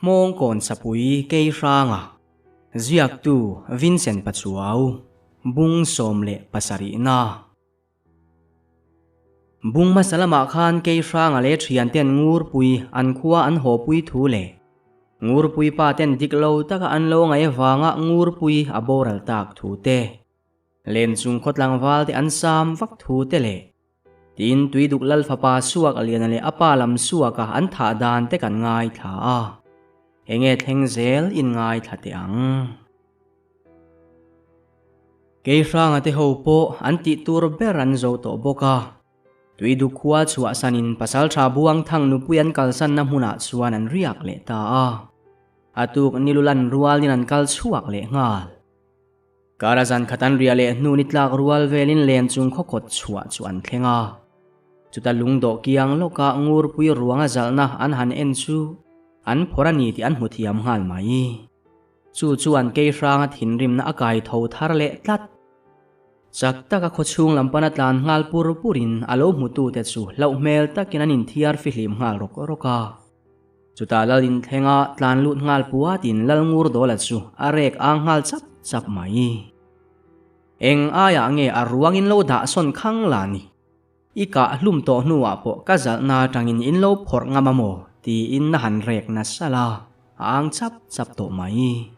Hmawngkawn Sapui Keihranga Ziaktu Vincent Pachuau Bung 17 na. Bung hmasa lamah khan Keihranga leh thianten Ngurpui an khua an hawpui thu leh Ngurpui pa ten dik lo taka an lo ngaih avanga Ngurpui a boral tak thu te, Lenchung khaw tlangval te an sam vak thu te leh Tin, Tuiduk Lal fapa Suak Liana leh a pa lam Suaka an thah dan te kan ngaithla a, enge thleng zel in ngaithla teh ang. Keihranga te ho pawh an tih tur ber an zo tawh bawk a, Tuiduk khua chhuahsanin Pasaltha Buangthang nupui an kalsanna hmunah chuan an riak leh ta a, a tuk nilulan rualin an kal chhuak leh nghal. Kara zan khat an riah leh hnu ni tlak rual velin len chung khaw kawt chhuah chu an thleng a. Chuta lungdawh kiang lawka ngurpui ruanga zalhna an han en chu an phawrh a ni tih an hmu thiam nghal mai. Chu chuan Keihranga thinrimna a kai tho thar leh tlat. Chak taka khaw chhung lam pana tlan nghal pur purin a lo hmutute chu hlauh hmel takin an inthiar fihlim nghal rawk rawk a. Chutah lal inthlenga tlan lut nghal puatin lal ngur dawla chu a rek ang nghal chap chap mai. Eng aiah nge a ruangin lo dah sawn khang la ni? I kah hlum tawh hnuah pawh ka zalhna atangin in lo phawrh ngam a maw? tiin na han rek nasa la, a ang chap chap tawh mai.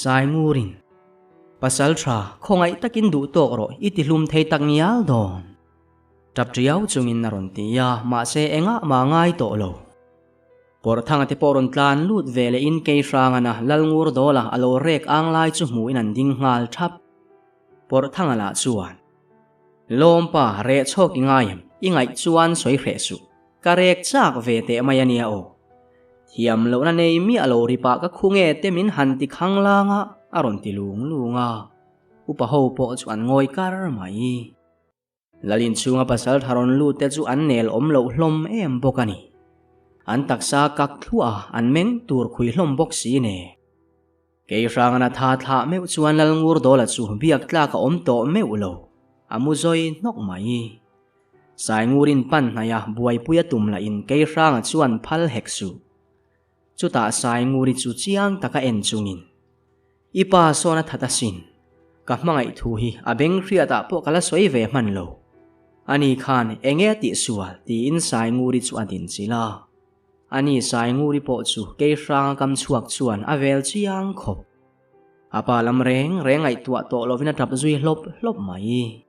Sai ngurin, Pasal tha, khawngaih takin duh tawk rawh, i ti hlum thei tak ngial dawn. Tap ṭiau chungin a rawn ti a, mahse engah mah ngai tawh lo. Pawrhthanga te pawh rawn tlan lut ve leh in Keihrangana Lalngur Dawla a lo rek ang lai chu hmuhin an ding nghal ṭhap. Pawrhthanga lah chuan, Lawmpa, reh chhawk i ngai em? I ngaih chuan sawi hreh suh. Ka rek chak ve teh mai a nia aw. Thiam lohna nei miah lo ripah ka khu nge te min han ti khang lang a, a rawn ti lung lung a. Upa ho pawh chu an ngawi kar mai. Lalin chhunga pasal tha rawn lut te chu an nel awm loh hlawm em bawk a ni. An taksa kak thluah a, an meng tur khui hlawm bawk si ne. Kei hrangana tha thlah meuh chuan Lalngur Dawla chu biak tlak a awm tawh meuh lo, a mu zawi hnawk mai. Saingurin pan hnaih a buaipui a tum lahin Kei hranga chuan phal hek suh. Chutah Sainguri chu chiang taka en chungin, I pa sawn a that asin. Ka hmangaih thu hi a beng hriatah pawh ka la sawi ve hman lo. Ani khan enge a tih sual tiin Sainguri chu a din chilh a. Ani Sainguri pawh chu kei hranga kam chhuak chuan a vel chiang khawp. A pa lam reng reng ngaihtuah tawh lovin a tap zui hlawp hlawp mai.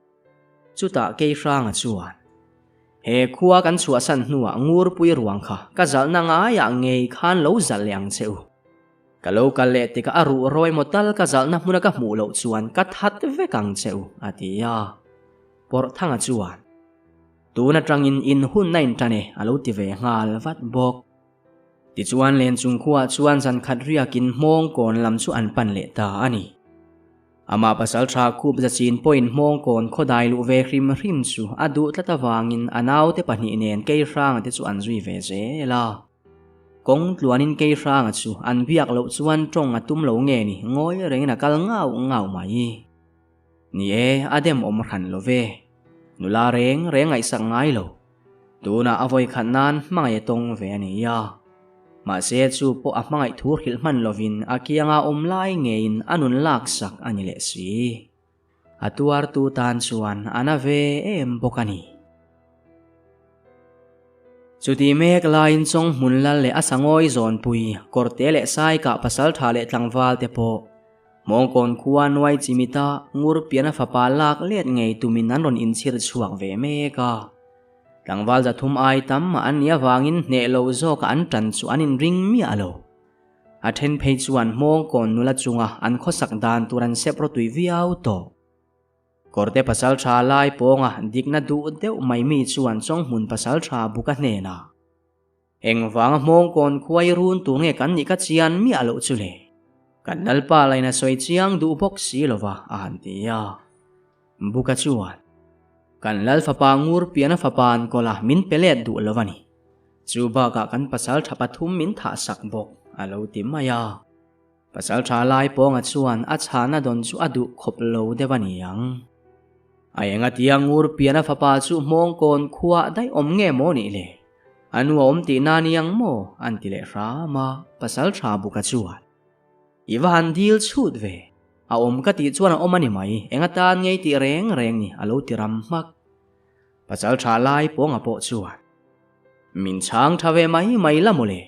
Chutah kei hranga chuan, He khua kan chhuahsan hnuah ngurpui ruang kha ka zalhna ngaiah ngei khan lo zalh leh ang che u. Ka lo kal leh tikah a ruh rawi maw tal ka zalhna hmuna ka hmuh loh chuan ka that vek ang che u, a ti a. Pawrhthanga chuan, Tun atangin in hunna in tan e, a lo ti ve nghal vat bawk. Tichuan Lenchung khuaah chuan zan khat riakin Hmawngkawn lam chu an pan leh ta a ni. Amah pasal tha khup zachin pawhin Hmawngkawn khawdai luh ve hrim hrim chu a duh tlat avangin a naute pahnih nen Keihranga te chu an zui ve zel a. Kawng tluanin Keihranga chu an biak loh chuan tawng a tum lo nge ni ngawi rengin a kal ngau ngau mai. Ni e, a dem awm hran lo ve. Nula reng reng ngaihsak ngai lo. Tunah a vawi khat nan hmangaih a tawng ve a ni a. Mahse chu pawh a hmangaih thu hrilh hman lovin a kianga awm lai ngeiin a nun laksak a ni leh si. A tuartu tan chuan a na ve em bawk a ni. Chuti mek laiin Chawng hmun lal leh a sangawi zawnpui, kawrte leh saikah pasaltha leh tlangval te pawh Hmawngkawn khua nuai chimita Ngurpiana fapa lak let ngei tumin an rawn inchhir chhuak ve mek a. Tlangval 300 ai tam mah an nih avangin hneh lo zawka an tan chu an inring miah lo. A then phei chuan Hmawngkawn nula chunga an khawsak dan tur an sep rawtui viau tawh. Kawrte pasal tha lai pawnga dikna duh deuh mai mi chuan Chawnghmun pasal tha buka hnenah, Engvanga Hmawngkawn khuai run tur nge kan nih ka chian miah loh chu le? Kan Lalpa lain a sawi chiang duh bawk si lova, a han ti a. Buka chuan, Kan Lal fapa ngur piana fapa an kawl a, min pe let duh lo a ni. Chu bakah kan pasal tha pathum min thah sak bawk, a lo ti mai a. Pasal tha lai pawnga chuan a chhahna dawn chu a duh khawp lo deuh a ni ang. A enga tia ngur piana fapa chu Hmawngkawn khua daih awm nge maw nih le? A nu a awm tihna ni ang maw? An ti leh hram a, Pasalṭha Buka chuan, I va han dil chhut ve. A awm ka tih chuan a awm a ni mai, eng atan ngei tih reng reng ni, a lo ti ram hmak. Pasalṭha lai pawnga pawh chuan, Min chhang ṭha ve mai mai la mawle,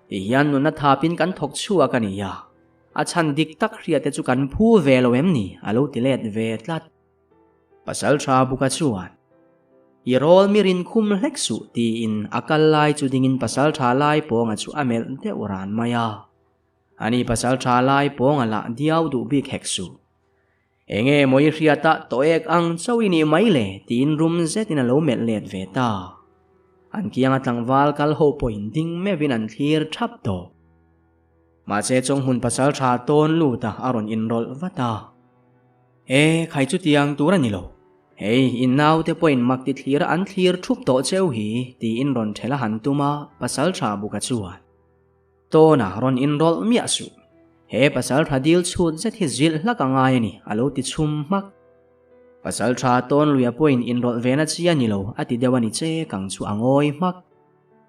ti hian nunna thapin kan thawk chhuak a nia, a chhan dik tak hriat te chu kan phu ve lo em ni, a lo ti let ve tlat. Pasalṭha Buka chuan, I rawl mi rin khum hlek suh, tiin a kal lai chu dingin pasalṭha lai pawnga chu a melh deuh ran mai a. Ani pasalṭha lai pawnga lah diau duh bik hek suh. Enge maw i hriat a tawek ang chauh i nih mai le tiin rum zetin a lo melh let ve ta. An kianga tlangval kal ho pawhin ding meuhin an thlir thap tawh. Mahse Chawnghmun pasalṭha tawn lut a a rawn inrawlh vat a. E, khai chutiang tur a ni lo. Hei, in naute pawhin mak ti thlir a an thlir thup tawh cheu hi tiin rawn ṭhelh a han tum a, pasalṭha buka chuan. Tawna rawn inrawlh miah suh. He pasalṭha dil chhut zet hi zilh hlak a ngai a ni, a lo ti chhum hmak. Pasalṭha Tawnluia pawhin inrawlh ve na chi a ni lo, a ti deuh a ni che kang chu a ngawi hmak.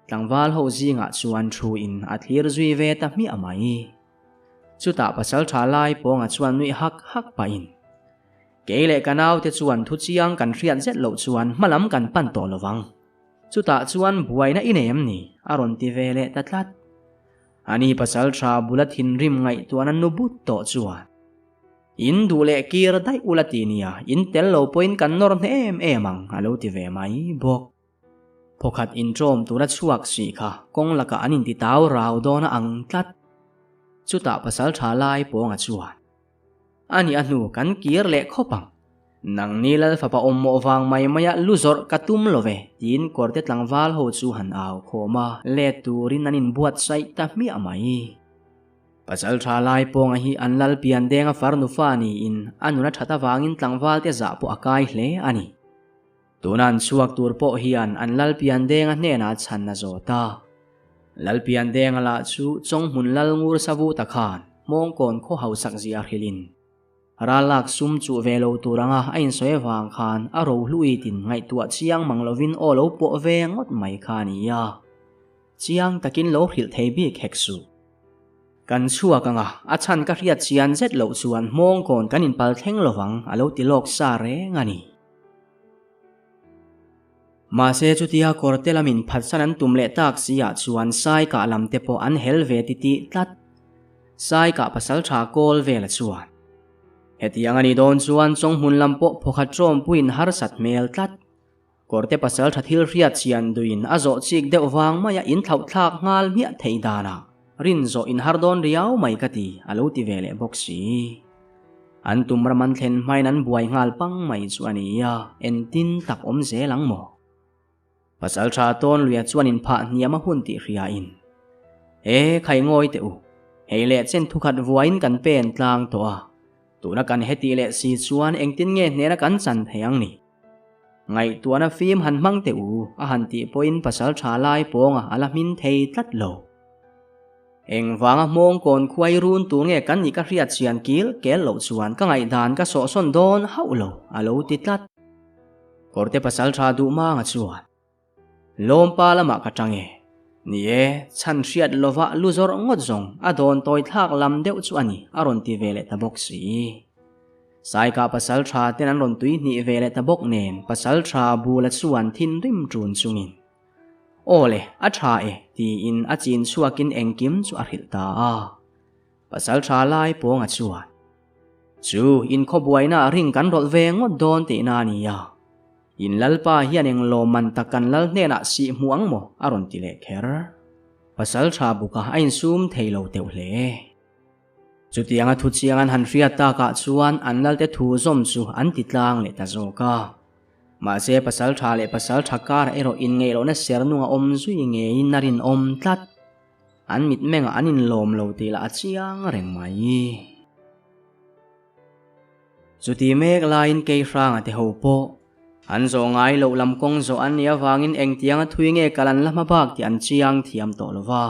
Tlangval ho zingah chuan thu in a thlir zui ve ta hmiah mai. Chutah pasalṭha lai pawnga chuan nuih hak hak pahin, Kei leh ka naute chuan thu chiang kan hriat zet loh chuan hmalam kan pan tawh lovang. Chutah chuan buaina i nei em ni? a rawn ti ve leh ta tlat. Ani pasal tha bula thinrim ngaihtuahna nu but tawh chuan, In duh leh kir daih ula ti nia, in tel lo pawhin kan nawr hne em em ang, a lo ti ve mai bawk. Phawkhat inṭawm tura chhuak si kha kawng lakah an inti tau rau dawn a ang tlat. Chutah pasal tha lai pawnga chuan, A nih a hnu kan kir leh khawp ang. Nangni Lal fapa awm mawh vang mai maia lu zawrh ka tum lo ve, tiin kawrte tlangval ho chu han au khawm a, let turin an inbuatsaih ta hmiah mai. Pasalṭha lai pawnga hi an Lal pian denga farnu fa niin a nun a ṭhat avangin tlangvalte zah pawh a kai hle a ni. Tuna an chhuak tur pawh hian an Lal pian denga hnenah chhan a zawt a. Lal pian denga lah chu Chawnghmun Lal Ngur Savuta khan Hmawngkawn khaw hausak zia hrilhin ral lak sum chuh ve lo tur anga a insawi avang khan a rohluitin ngaihtuah chiang mang lovin aw lo pawh ve ngawt mai kha a ni a. Chiang takin lo hrilh thei bik hek suh. Kan chhuak anga a chhan ka hriat chian zet loh chuan Hmawngkawn kan inpal thleng lovang a lo ti lawk sa reng a ni. Mahse chutia kawrte lamin phatsan an tum leh tak si ah chuan Sai kah lam te pawh an hel ve titih tlat. Sai kah pasaltha kawl vel a chuan. Hetiang a nih dawn chuan Chawnghmun lam pawh phawkhat tawmpuiin harsat hmel tlat. Kawrte pasaltha thil hriat chian duin a zawh chik deuh vang maia inthlauh thlak nghal hmiah theih danah rin zawh in har dawn riau mai ka ti a lo ti ve leh bawk si. An tum ram an thlen hmain an buai nghal pang mai chu a ni a, entin tak awm zel ang maw? Pasalṭha Tawnluia chuan inphah hniam a hun tih hriain, E, khai ngawi teh u, hei leh chen thukhat vuain kan pen tlang tawh a, tuna kan hetih leh si chuan engtin nge hnena kan chan thei ang ni? Ngaihtuahna fim han hmang teh u, a han tih pawhin pasalṭha lai pawnga a la hmin thei tlat lo. Engvanga hmawngkawn khuai run tur nge kan nih ka hriat chian kil kel loh chuan ka ngaihdan ka sawhsawn dawn hauh lo, a lo ti tlat. Kawrte pasalṭha duh manga chuan, Lawmpa lamah ka ṭang e. Ni e, chhan hriat lova lu zawrh ngawt zawng a dawn tawi thlak lam deuh chu a ni, a rawn ti ve leh ta bawk si. Saikah pasalṭha ten an rawn tui hnih ve leh ta bawk nen pasalṭha bula chuan thinrim ṭun chungin, Aw le, a tha e, tiin a chin chhuakin engkim chu a hrilh ta a. Pasal tha lai pawnga chuan, Chu, in khawbuaina a ring kan rawlh ve ngawt dawn tihna a ni a. In lalpa hian eng lawmman tak kan lal hnenah sih hmu ang maw? a rawn ti leh kher. Pasal tha buka a insum thei lo teuh hle. Chutianga thu chiang an han hriat takah chuan an lalte thu zawm chu an ti tlang leh ta zawk a. Mahse pasal tha leh pasal tha karah erawh inngeih lohna ser nung a awm zui ngeiin a rinawm tlat. An mitmengah an inlawm lo tih lah a chiang reng mai. Chuti mek laiin kei hranga te ho pawh an zawh ngai loh lam kawng zawh an nih avangin engtianga thui nge kal an la hma bak tih an chiang thiam tawh lo va.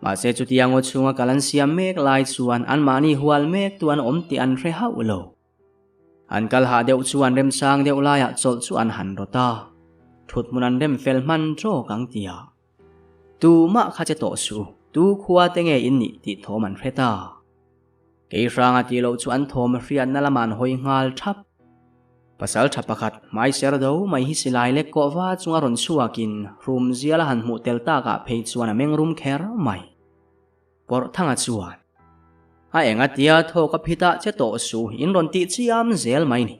Mahse chutiang aw chhunga kal an siam mek lai chuan anmahni hual mek tu an awm tih an hre hauh lo. An kal hah deuh chuan remchang deuh laiah chawlh chu an han rawt a, thuthmun an rem fel hman tawk ang tia. Tumah kha che tawh suh u, tu khua te nge in nih tih thawm an hre ta. Kei hranga tih loh chu an thawm hriatna lamah an hawi nghal thap. Pasal tha pakhat hmai ser do mai hi silai lek kawh va chunga rawn chhuakin hrum zial a han hmuh tel takah phei chuan a meng rum kher mai. Pawrhthanga chuan, A enga tia thawk a phitah che tawh suh in rawn tih chiam zel mai ni.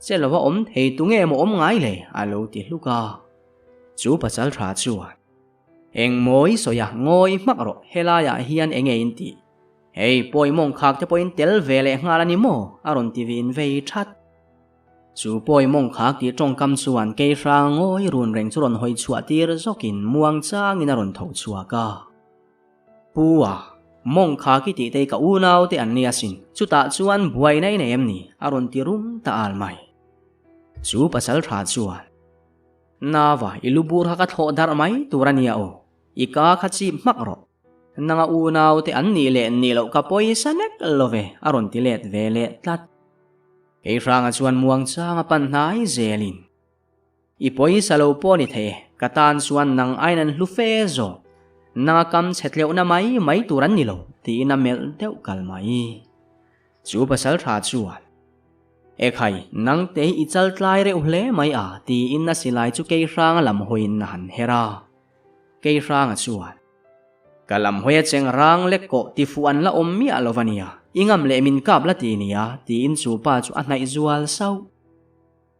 Che lova awm thei tu nge maw awm ngai le? a lo ti hluk a. Chu pasal tha chuan, Eng mawi sawi a, ngawi hmak rawh, helaiah hian enge in tih? Hei, pawi mawng khak te pawhin tel ve leh nghal a ni maw? a rawn ti vin vei that. Chu pawi mawng khak tih tawngkam chuan kei hrang ngawi run reng chu rawn hawi chhuah tir zawkin muang changin a rawn tho chhuak a. Pu a, mawng khak i tih te hi ka unau te an ni asin, chutah chuan buaina i nei em ni? a rawn ti rum ta al mai. Chu pasal tha chuan. Nava, i lu bur kha ka thlawh darh mai tur a nia aw, i ka kha chip hmak rawh. Nanga unau te an nih leh nih loh ka pawisa nek lo ve, a rawn ti let ve leh tlat. Kei hranga chuan muangchang a pan hnai zelin, I pawisa lo pawh ni thei e, ka tan chuan nang aiin an hlu fe zawk. Nanga kam chhe tleuhna mai mai tur an ni lo, tiin a melh deuh kal mai. Chu pasal tha chuan, Ekhai, nang te hi i chal tlai reuh hle mai a, tiin a silai chu Keihranga lam hawiin a han her a. Keihranga chuan, Ka lam hawi a cheng rang lek kawh ti fuh an la awm miah lo va nia, i ngam leh min kap la ti nia, tiin chu pa chu a hnaih zual sauh.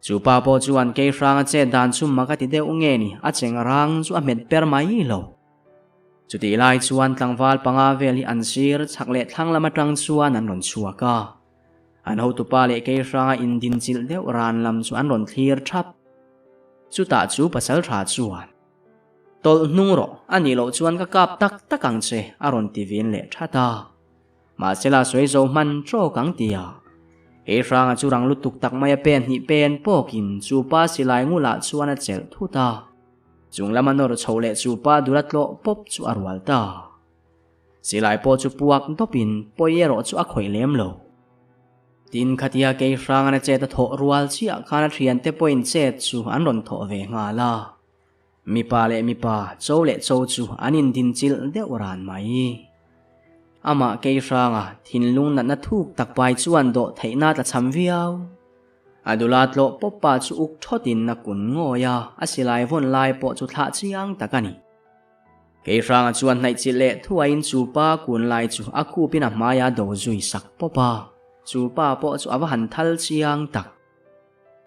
Chu pa pawh chuan Keihranga chet dan chu mak a ti deuh nge ni, a cheng rang chu a hmet per mai lo. Chutih lai chuan tlangval panga vel hi an sir chhak leh thlang lam atang chuan an rawn chhuak a. An hotupa leh kei hranga indinchilh deuh ran lam chu an rawn thlir thap. Chutah chu pasaltha chuan, Tawlh hnung rawh, a nih loh chuan ka kap tak tak ang che, a rawn ti vin leh that a. Mahsela sawi zo hman trawk ang ti a. Kei hranga chu rang lutuk tak mai a pen hnih pen pawkin chu pa silai ngulah chuan a chelh thut a. Chung lama nawr chho leh chu pa dula tlawh pawp chu a rual ta. Silai pawh chu puak dawpin pawi erawh chu a khawih lem lo. Tin, khatia kei hrangana chet a thawh rual chiah khan a thiante pawhin chet chu an rawn thawh ve nghal a. Mipa leh mipa, cho leh cho chu an indinchilh deuh ran mai. Amah kei hranga thinlung natna thuk tak pai chuan dawh theihna tla cham viau. A dula tlawh pawp pa chu uk thawtin a kun ngawi a, a silai vawn lai pawh chu thlah chiang tak a ni. Keihranga chuan hnaihchilh leh thuaiin chu pa kun lai chu a khupin a hmaia do zui sak pawp a, chu pa pawh chu a va han thal chiang tak.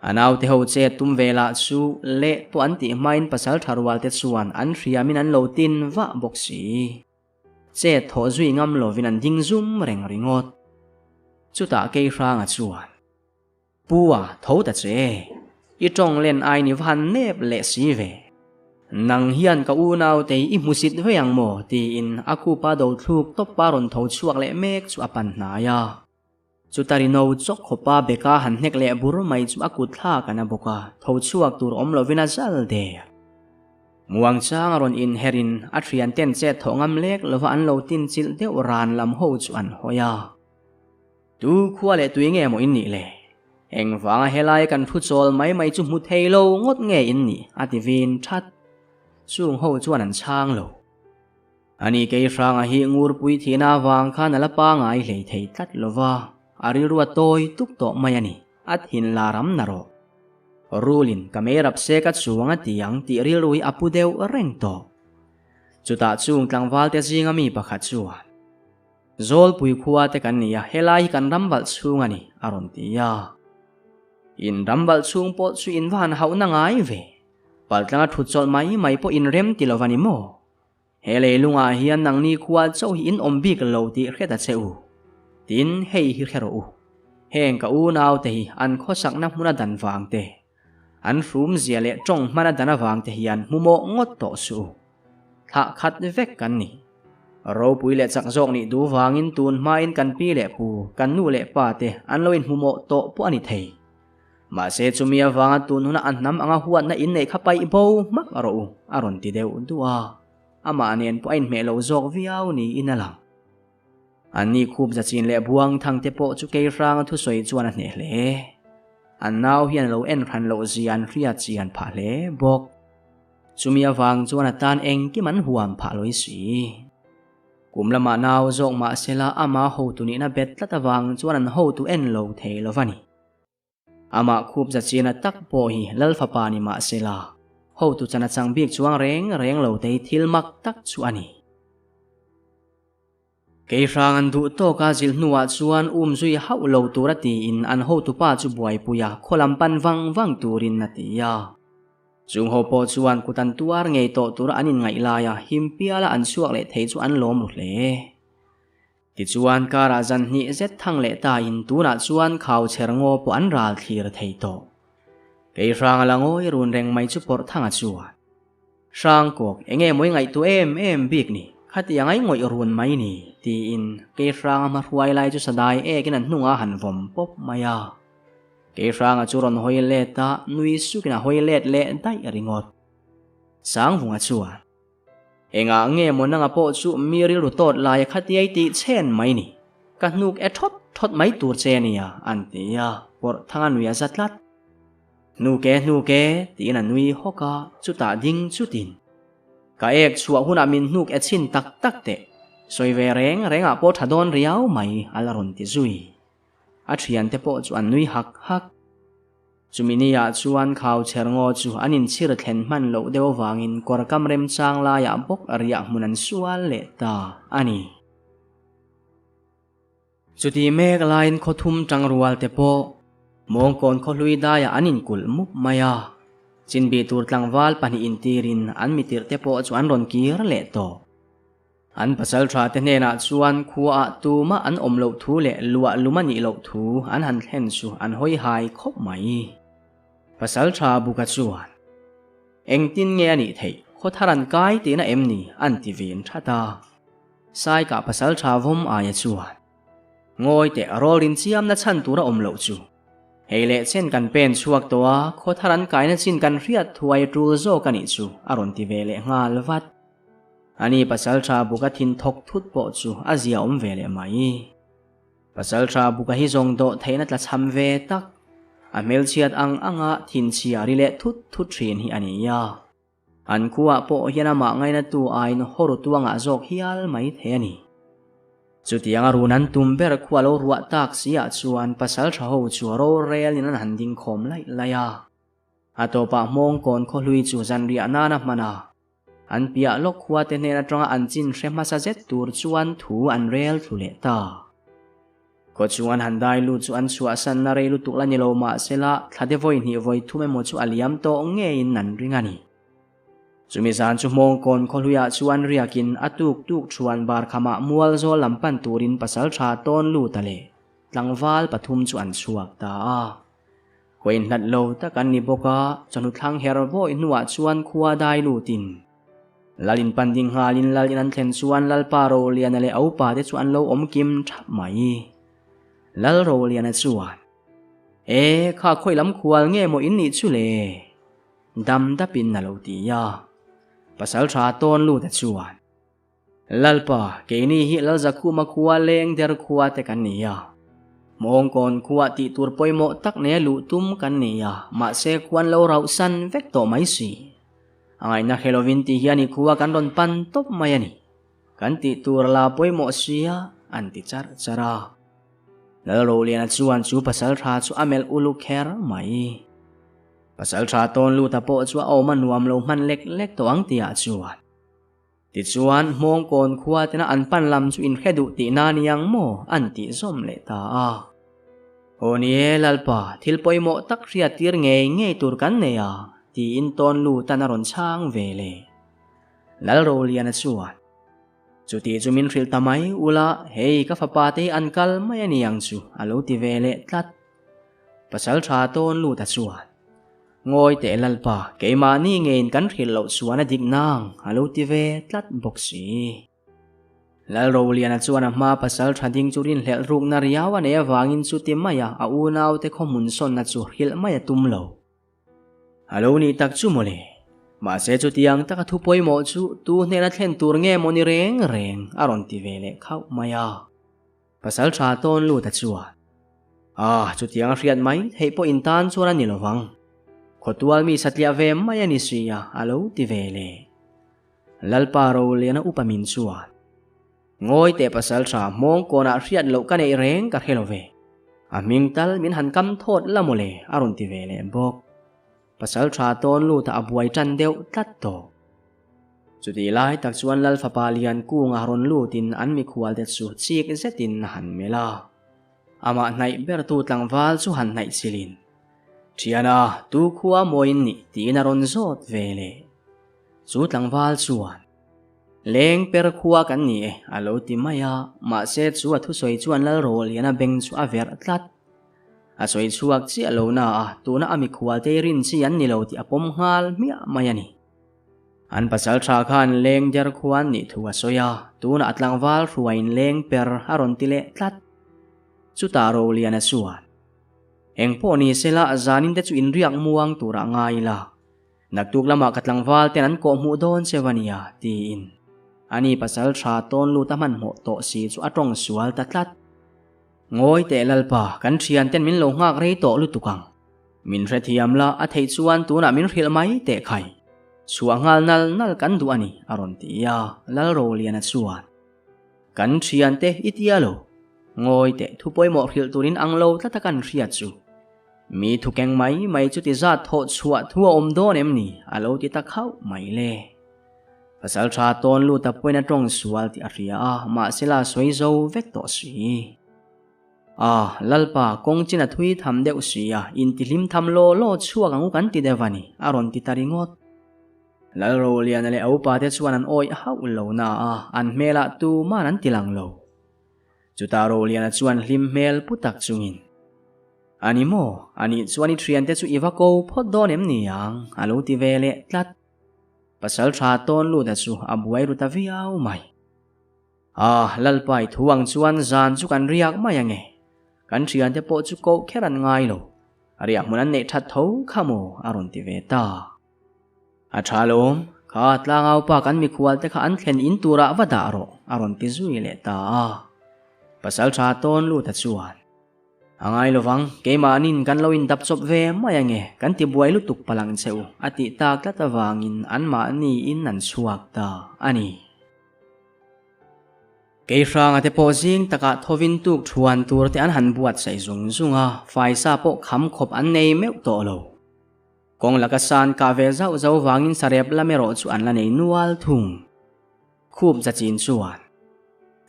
A naute ho chet tum ve lah chu leh pawh an tih hmain pasal tha rual te chuan an hriamin an lo tin vah bawk si. Chet thawh zui ngam lovin an ding zum reng ringawt. Chutah Keihranga chuan. Pu a, tho ta che. I tawng len ai ni va han nep leh si ve. Nang hian ka unau te i hmusit ve ang maw? tiin a khupa do thluk tawpa rawn tho chhuak leh mek chu a pan hnai a. Chuta ri no chawk khawpa beka han hnek leh bur mai chu a kut thlak a na bawk a, tho chhuak tur awm lovin a zal der. Muangchang a rawn inherin a thianten chet thawh ngam lek lova an lo tinchilh deuh ran lam ho chu an hawi a. Tu khua leh tui nge maw in nih le? Engvanga helai kan thu chawl mai mai chu hmu thei lo ngawt nge in nih? a ti vin that. Chung ho chuan an chhang lo. Ani kei hranga hi ngurpui thihna avang khan a la pangai hlei thei tlat lo va, a rilru a tawi tuk tawh mai a ni, a thin la ram na rawh. Rulin ka mei rap se ka chuang a ti ang tih rilru hi a pu deuh reng tawh. Chutah chung tlangvalte zinga mi pakhat chuan. Zawlpui khua te kan ni a, helai hi kan ram valh chhung a ni, a rawn ti a. In ram valh chhung pawh chu in va han hauhna ngai ve. Paltlanga thut chawlh mai mai pawh in rem ti lo va ni maw? He leilungah hian nangni khua chauh hi in awm bik lo tih hre ta che u. Tin, hei hi hre rawh u. Heng ka unaute hi an khawsakna hmuna dan vang te, an hrumzia leh tawng hmana dan avang te hian hmumawh ngawt tawh suh u. Thlah khat vek kan ni. Ropui leh chak zawk nih duh vangin tun hmain kan pi leh pu, kan nu leh pa te an lo inhmumawh tawh pawh a ni thei. Mahse chumi avanga tun huna a hnam anga huatna inneih kha paih bo hmak rawh u, a rawn ti deuh duh a. Amah nen pawh a inhmeh lo zawk viau niin a lang. Anni khup zachin leh buang thang te pawh chu kei hranga thusawi chuan a hneh hle. An nau hian a lo en hran loh zia an hriat chian phah hle bawk. Chumi avang chuan a tan engkim an huam phah lawi si. Kum lamah nau zawk mah sela ama hotu nihna bet tlat avang chuan an hotu en lo thei lo va ni. Amah khup za chiana tak pawh hi Lal fapa ni mah sela hotu chan a chang bik chuang reng reng lo te hi thil mak tak chu a ni. Kei hrang an duh tawk a zilh hnuah chuan um zui hauh lo tur a tiin an hotupa chu buaipui a khaw lam pan vang vang turin a ti a. Chung ho pawh chuan kut an tuar ngei tawh tura an inngaih laia him piala an chhuak leh thei chu an lawm ru hle. Tichuan karah zan hnih zet thang leh tain tunah chuan khau chher ngaw pawh an ral thlir thei tawh. Kei hrang a la ngawi run reng mai chu pawrh thanga chuan. Hrangkawk, enge mawi ngaihtuah em em bik ni, khati a ngaihngawih run mai ni, tiin Kei Hranga hma hruai lai chu sadai ekin an hnungah a han vawm pawp mai a. Kei Hranga chu rawn hawi let a, nui sukin a hawi let leh daih ringawt. Sangvunga chuan, Engah nge maw nanga pawh chu mi rilru tawt laia khati ai tih chhen mai ni, ka hnuk e thawt thawt mai tur che nia, an ti a, pawrh thanga nui a za tlat. Hnuke hnuke tiin a nui hawk a, chutah ding chutin. Ka ek chhuah hunah min hnuk e chhin tak tak teh, sawi ve reng rengah pawh tha dawn riau mai a la rawn ti zui. A thiante pawh chu an nui hak hak. Chumi niah chuan khau chher ngaw chu an inchhir thlen hman loh deuh avangin kawr kam remchang laiah bawk riah hmun an sual leh ta a ni. Chuti mek laiin khaw thum tang rual te pawh Mawngkawn khaw hlui daiah an inkulh mup mai a. Chinbih tur tlangval pahnih intirin an mitirh te pawh chu an rawn kir leh tawh. An pasal tha te hnenah chuan khuaah tumah an awm loh thu leh luah lum a nih loh thu an han thlen chu an hawi hai khawp mai. Pasal tha Buka chuan, Engtin nge a nih theih, khaw thar an kai tihna em ni? an ti vin that a. Saikah pasal tha vawm aia chuan ngawi teh rawlrin chiamna chhan tur a awm loh chu. Hei leh chen kan pen chhuak tawh a, khaw thar an kaina chin kan hriat thuai tul zawk a nih chu a rawn ti ve leh nghal vat. Ani pasal tha buka thin thawk thut pawh chu a zia awm ve leh mai. Pasal tha buka hi zawng dawh theihna tla chham ve tak, a hmelchhiat ang anga thinchhia ri leh thut thut thin hi a ni a. An khuaah pawh hian amah ngainatu aiin hawru tuangah zawk hial mai thei a ni. Chutianga run an tum ber khua lo ruah tak siah chuan pasal tha ho chu rorelin an han ding khawm laih laih a. A tawpah Hmawngkawn khawhlui chu zanriah nana hman a, an piah lawk khuate hnen atanga an chin hre hmasa zet tur chuan thu an rel thlu leh ta. Khaw chung an han dai lut chu an chhuahsanna rei lutuk la ni lo mahsela thla te vawi hnih vawi thum emaw chu a liam tawh ngeiin an ring a ni. Chumi zan chu Hmawngkawn khawhluiah chuan riakin a tuk tuk thuan bar khamah mual zawl lam pan turin pasal tha tawn lut a leh tlangval pathum chu an chhuak ta a. Khaw inhlat lo tak an ni bawk a, chawhnu thlang her vawi hnuah chuan khua dai lutin Lal in pan ding nghalin Lal in an thlen chuan Lalpa Roliana leh a upa te chu an lo awm kim thap mai. Lal Roliana chuan, E, kha khawi lam khual nge maw in nih chu le? Dam dapin a lo ti a. Pasal tha tawn lut a chuan, Lalpa, keini hi Lalzakhuma khua leng der khua te kan ni a. Mawngkawn khua tih tur pawimawh tak nei a luh tum kan ni a, mahse khuan lo rauhsan vek tawh mai si. A ngaihna hre lovin ti hian i khua kan rawn pan tawp mai a ni. Kan tih tur la pawimawh sia, an ti charh charh a. Lalroliana chuan chu pasal tha chu a melh uluk kher mai. Pasal tha tawn luta pawh chu a awm a nuam lo hman lek lek tawh ang tihah chuan. Tichuan, Hmawngkawn khua tena an pan lam chu inhre duh tihna ni ang maw? an tih zawm leh ta a. Aw ni e, Lalpa, thil pawimawh tak hriattir ngei ngei tur kan nei a, tiin tawn lutan a rawn chhang ve le. Lalroliana chuan, Chuti chu min hrilh ta mai ula, hei ka fapa te hi an kal mai a ni ang chu, a lo ti ve leh tlat. Pasal tha tawn luta chuan, Ngawi teh Lalpa, keimahni ngeiin kan hrilh loh chuan a dik nang, a lo ti ve tlat bawk si. Lalroliana chuan a hma pasal tha ding chu rinhlelh rukna riau a nei avangin chuti maia a unaute khawhmun sawnna chu hrilh mai a tum lo. A lo nih tak chu mawle. Mahse chutiang taka thu pawimawh chu tu hnena thlen tur nge maw ni reng reng a rawn ti ve leh khauh mai a. Pasal tha tawn lut a chuan, Ah, chutiang a hriat mai theih pawh in tan chuan a ni lovang. Khawtual mi satliah ve mai a ni si a, a lo ti ve le. Lalpa Roliana upa min chuan, Ngawi teh pasalṭha, hmawng kawnah hriat loh ka neih reng ka hre lo ve. A hming tal min han kam thawt la maw le, a rawn ti ve leh bawk. Pasalṭha tawn lutah a buai ṭan deuh tlat tawh. Chutih lai tak chuan Lal fapa lian kunga rawn lutin an mikhualte chu chik zetin a han melh a. Amah hnaih bertu tlangval chu han hnaih chilin, Thiana, tu khua mawiin nih? tiin a rawn zawt ve leh. Chu tlangval chuan, Leng per khua kan ni e, a lo ti mai a, mahse chu a thusawi chuan Lal Rawliana beng chu a verh tlat. A sawi chhuak chiah lo na a, tuna a mikhualte rin chi an ni lo tih a pawm nghal hmiah mai a ni. An pasal tha khan leng der khuan nih thu a sawi a, tunah a tlangval hruaiin leng per a rawn ti leh tlat. Chutah Roliana chuan, Eng pawh ni sela zanin te chu inriak muang turah ngai ila, naktuk lamah ka tlangval ten an kawhhmuh dawn che va nia, tiin ani pasal tha tawn lut a hmanhmawh tawh si chu a tawng sual ta tlat. Ngawi teh Lalpa, kan thian ten min lo nghak rei tawh lutuk ang. Min hrethiam la, a theih chuan tunah min hrilh mai teh khai. Chhuah nghal nal nal kan duh a ni, a rawn ti a, Lalroliana chuan, Kan thian te i tia lo. Ngawi teh, thu pawimawh hrilh turin ang lo tlat a kan hriat chu. Mi thu keng mai mai chuti zat thawh chhuah thu a awm dawn em ni? a lo ti ta khauh mai le. Pasal tha tawn lut a pawina tawng sual tih a hria a, mahse la sawi zo vek tawh si. A, Lalpa, kawng chin a thui tham deuh si a, intihlim tham law law chhuak ang u kan ti deuh a ni, a rawn ti ta ringawt. Lalroliana leh a upa te chuan an awih hauh lo na a, an hmelah tuman an ti lang lo. Chutah Roliana chuan hlim hmel pu tak chungin, A ni maw? A nih chuan i thiante chu i va ko phawt dawn em ni ang? a lo ti ve leh tlat. Pasal tha tawn lut a chu a buai ru ta viau mai. Ah, Lalpa i thu ang chuan zan chu kan riak mai ange. Kan thiante pawh chu koh kher an ngai lo. Riah hmun an neih that tho kha maw a rawn ti ve ta. A tha lawm, kha tlangau pa kan mikhual te kha an thlen in turah va dah rawh a rawn ti zui leh ta a. Pasal tha tawn lut a chuan. A ngai lovang, keimahnin kan lo indap chawp ve mai ange, kan ti buai lutuk palh ang che u, a tih tak tlat avangin anmahniin an chhuak ta a ni. Keihranga te pawh zing takah thovin tuk thuan tur te an han buatsaih zung zung a, faisa pawh kham khawp an nei meuh tawh lo. Kawng laka san kah ve zauh zauh vangin sarep lam erawh chu an la nei nual thung. Khup za chin chuan,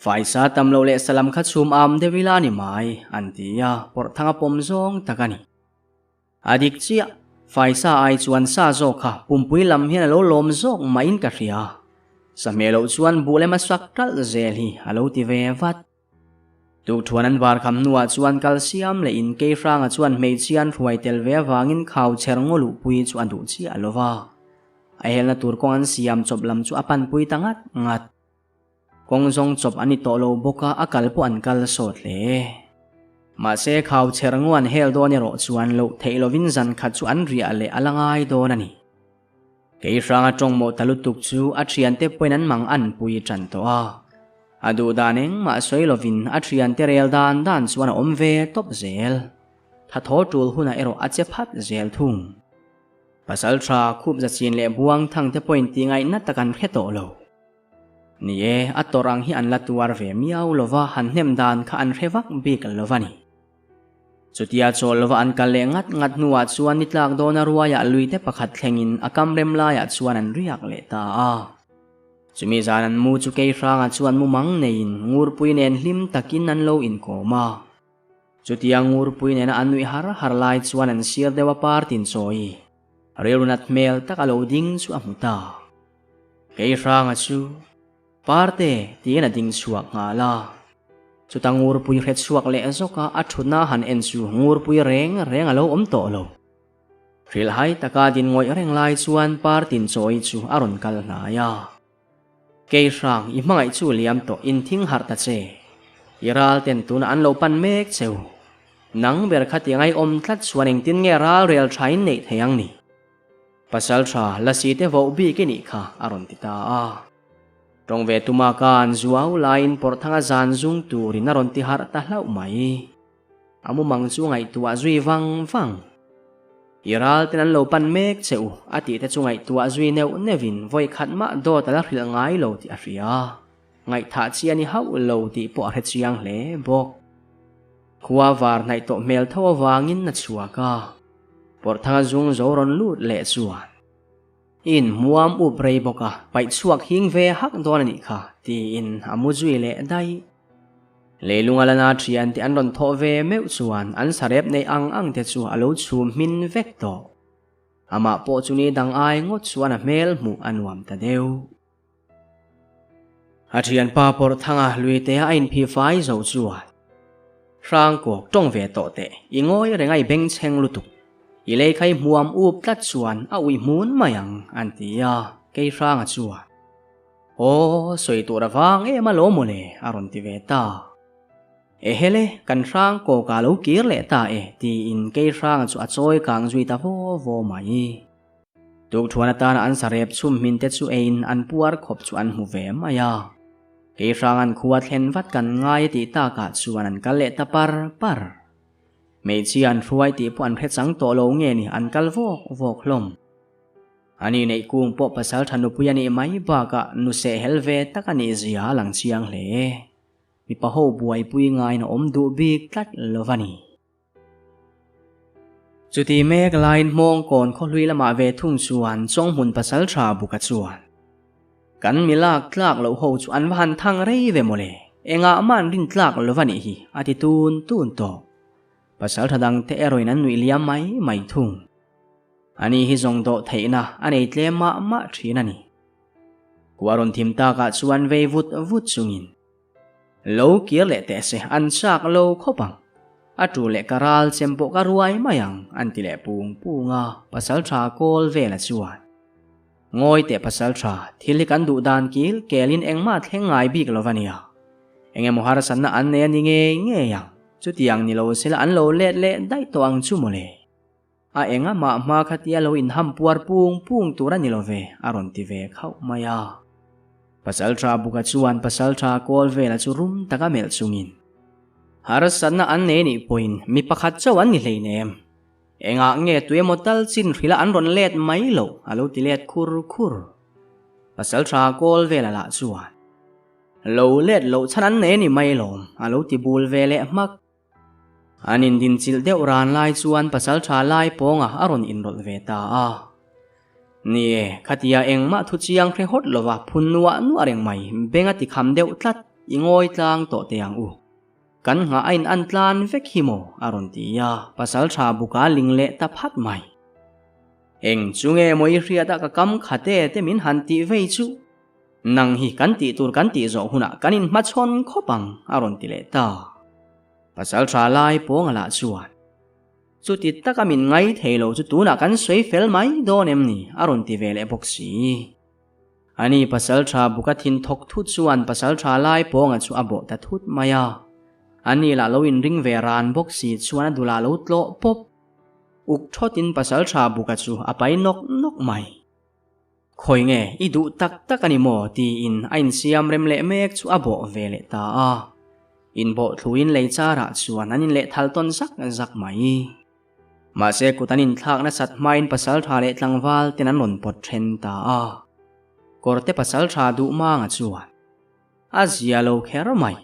Faisa tam loh leh salam kha chhum am deuh ila ni mai, an ti a, pawrh thang a pawm zawng tak a ni. A dik chiah, Faisa ai chuan sa zawk kha pumpui lam hian a lo lawm zawk mahin ka hria. Sa hmeh loh chuan buh lem a sak ṭalh zel hi a lo ti ve vat. Tukṭhuan an var kham hnuah chuan kal siam leh in kei hranga chuan hmeichhia an hruai tel ve avangin khau chher ngaw luhpui chu a duh chiah lo va. A helna tur kawng an siam chawp lam chu a panpui ta ngat ngat. Kawng zawng chawp an ni tawh lo bawk a, a kal pawh an kal sawt hle. Mahse khau chher ngaw an hel dawn erawh chuan loh theih lovin zan khat chu an riah leh a la ngai dawn a ni. Kei hranga tawngmawh ta lutuk chu a thiante pawhin an mang an pui tan tawh a. A duh dan engmah sawi lovin a thiante rel dan dan chuan a awm ve tawp zel. Tha thaw tul hunah erawh a che phat zel thung. Pasal tha khup za chin leh buang thang te pawhin tih ngaihna tak an hre tawh lo. Ni e, a tawrh ang hi an la tuar ve miau lova han hnem dan kha an hre vak bik lo a ni. Chutia chawl lova an kal leh ngat ngat hnuah chuan ni tlak dawna ruaiah luite pakhat thlengin a kam rem laiah chuan an riak leh ta a. Chumi zan an mu chu Keihranga chuan mumang neiin Ngurpui nen hlim takin an lo inkawm a. Chutia Ngurpui nena an nuih har har lai chuan an sir deuh a par tin chawi rilru nat hmel tak a lo ding chu a hmu ta. Keihranga chu. Parte, tiin a ding chhuak nghal a. Chuta Ngurpui hre chhuak leh zawk a, a thutna han en chu Ngurpui reng reng a lo awm tawh lo. Hrilhhai taka din ngawih reng lai chuan Partin chawi chu a rawn kal hnai a. Kei hrang, i hmangaih chu liam tawh, inthing harh ta che. I ral ten tunah an lo pan mek cheu. Nang ber kha ti ngaihawm tlat chuan engtin nge ral rel tha in neih thei ang ni? Pasal tha, lasi te voh bik i nih kha, a rawn ti ta a. Tawng ve tuma ka an zuau laiin Pawrhthanga zan zung turin a rawn ti harh ta hlauh mai. A mumang chu ngaihtuah zui vang vang. I ral ten an lo pan mek che u a tih te chu ngaihtuah zui neuh neuhin vawi khat mah dawt a la hrilh ngai lo tih a hria. Ngaihthah chi a ni hauh lo tih pawh a hre chiang hle bawk. Khua var hnaih tawh hmel tho avangin a chhuak a, Pawrhthanga zung zo rawn lut leh chuan I inhmuam up rei bawk a, paih chhuak hing ve hak dawn a nih kha, tiin a mu zui leh daih. Leilunga lana thiante an rawn thawh ve meuh chuan an sarep neih ang ang te chu a lo chhum hmin vek tawh. Amah pawh chu ni dang ai ngawt chuan a hmel hmuh a nuam ta deuh. A thianpa Pawrhthanga luitea a inphih fai zo chuan, Hrangkawk tawng ve tawh teh, i ngawi reng a i bengchheng lutuk. I lei kha i hmuam up tlat chuan a uih hmun mai ang, an ti a, Keihranga chuan, Aw, sawi tur a vang em alawm mawle, a rawn ti ve ta. Ehele, kan Hrangkawk a lo kir leh ta e, tiin Keihranga chu a chawi kang zui ta vaw vaw mai. Tukṭhuan atana an sarep chhum hmin te chu eiin an puar khawp chu an hmu ve mai a. Keihrang an khua thlen vat kan ngai a tih takah chuan an kal leh ta par par. Hmeichhia an hruai tih pawh an hre chang tawh lo nge ni an kal vawk vawk hlawm. Ani neih kung pawh pasalṭha nupui a nih mai bakah nu sehhel ve tak a nih zia a lang chiang hle. Mipa ho buaipui ngaiin a awm duh bik tlat lo va ni. Chuti mek laiin Hmawngkawn khawhlui lamah ve thung chuan Chawnghmun pasalṭha Buka chuan, Kan mi lak tlak loh ho chu an va han thang rei ve mawle, engah mah an rin tlak lo va nih hi, a ti tun tun tawh. Pasalṭha dangte erawhin an nuih liam mai mai thung. Ani hi zawng dawh theihna a nei tlem mah mah ṭhin a ni. Khua rawn thim takah chuan vei vut vut chungin, Lo kir leh teh se, an chak lo khawp ang. A tu leh ka ral chem pawh ka ruai mai ang, an ti leh pung pung a, pasaltha kawl vela chuan. Ngawi teh pasaltha, thil hi kan duh dan kil kelin engmah thleng ngai bik lo va nia. Eng emaw harsatna an nei a ni ngei ngei ang, chutiang ni lo sela an lo let leh daih tawh ang chu mawle. A enga mah hma khatia lo inham puar pung pung tur a ni lo ve, a rawn ti ve khauh mai a. Pasalṭha Buka chuan pasalṭha kawl vela chu rum taka melh chungin, Harsatna an nei nih pawhin mi pakhat chauh an ni hleinem. Engah nge tuemaw tal chin hrilha an rawn let mai loh, a lo ti let khur khur. Pasalṭha kawl vela lah chuan, Lo let loh chhan an nei a ni mai lawm, a lo ti bul ve leh hmak. An indinchilh deuh ran lai chuan pasalṭha lai pawnga a rawn inrawlh ve ta a. Ni e, khatia engmah thu chiang hre hawt lova phun nuah nuah reng mai, beng a ti kham deuh tlat, i ngawi tlang tawh teh ang u. Kan nghah a in an tlan vek hi maw? a rawn ti a, pasalṭha buka ling leh ta phat mai. Eng chu nge maw i hriat a ka kam khate te min han tih vei chu? Nang hi kan tih tur kan tih zawh hunah kan inhmachhawn khawp ang, a rawn ti leh ta. Pasalṭha lai pawnga lah chuan, Chuti taka min ngai thei lo chu tunah kan sawi fel mai dawn em ni? a rawn ti ve leh bawk si. Ani pasalṭha buka thin thawk thut chuan pasalṭha lai pawnga chu a bawh ta thut mai a. Ani lah lo inring ve ran bawk si chuan a dulah lo tlawh pawp. Uk thawtin pasalṭha buka chu a pai nawk nawk mai. Khawi nge i duh tak tak a ni maw? tiin a insiam rem leh mek chu a bawh ve leh ta a. Inbawh thluin lei charah chuan an inlehthal tawn zak zak mai. Mahse kut an inthlak nasat hmain pasaltha leh tlangval ten an rawn pawt then ta a. Kawrte pasaltha duh manga chuan a zia lo kher mai.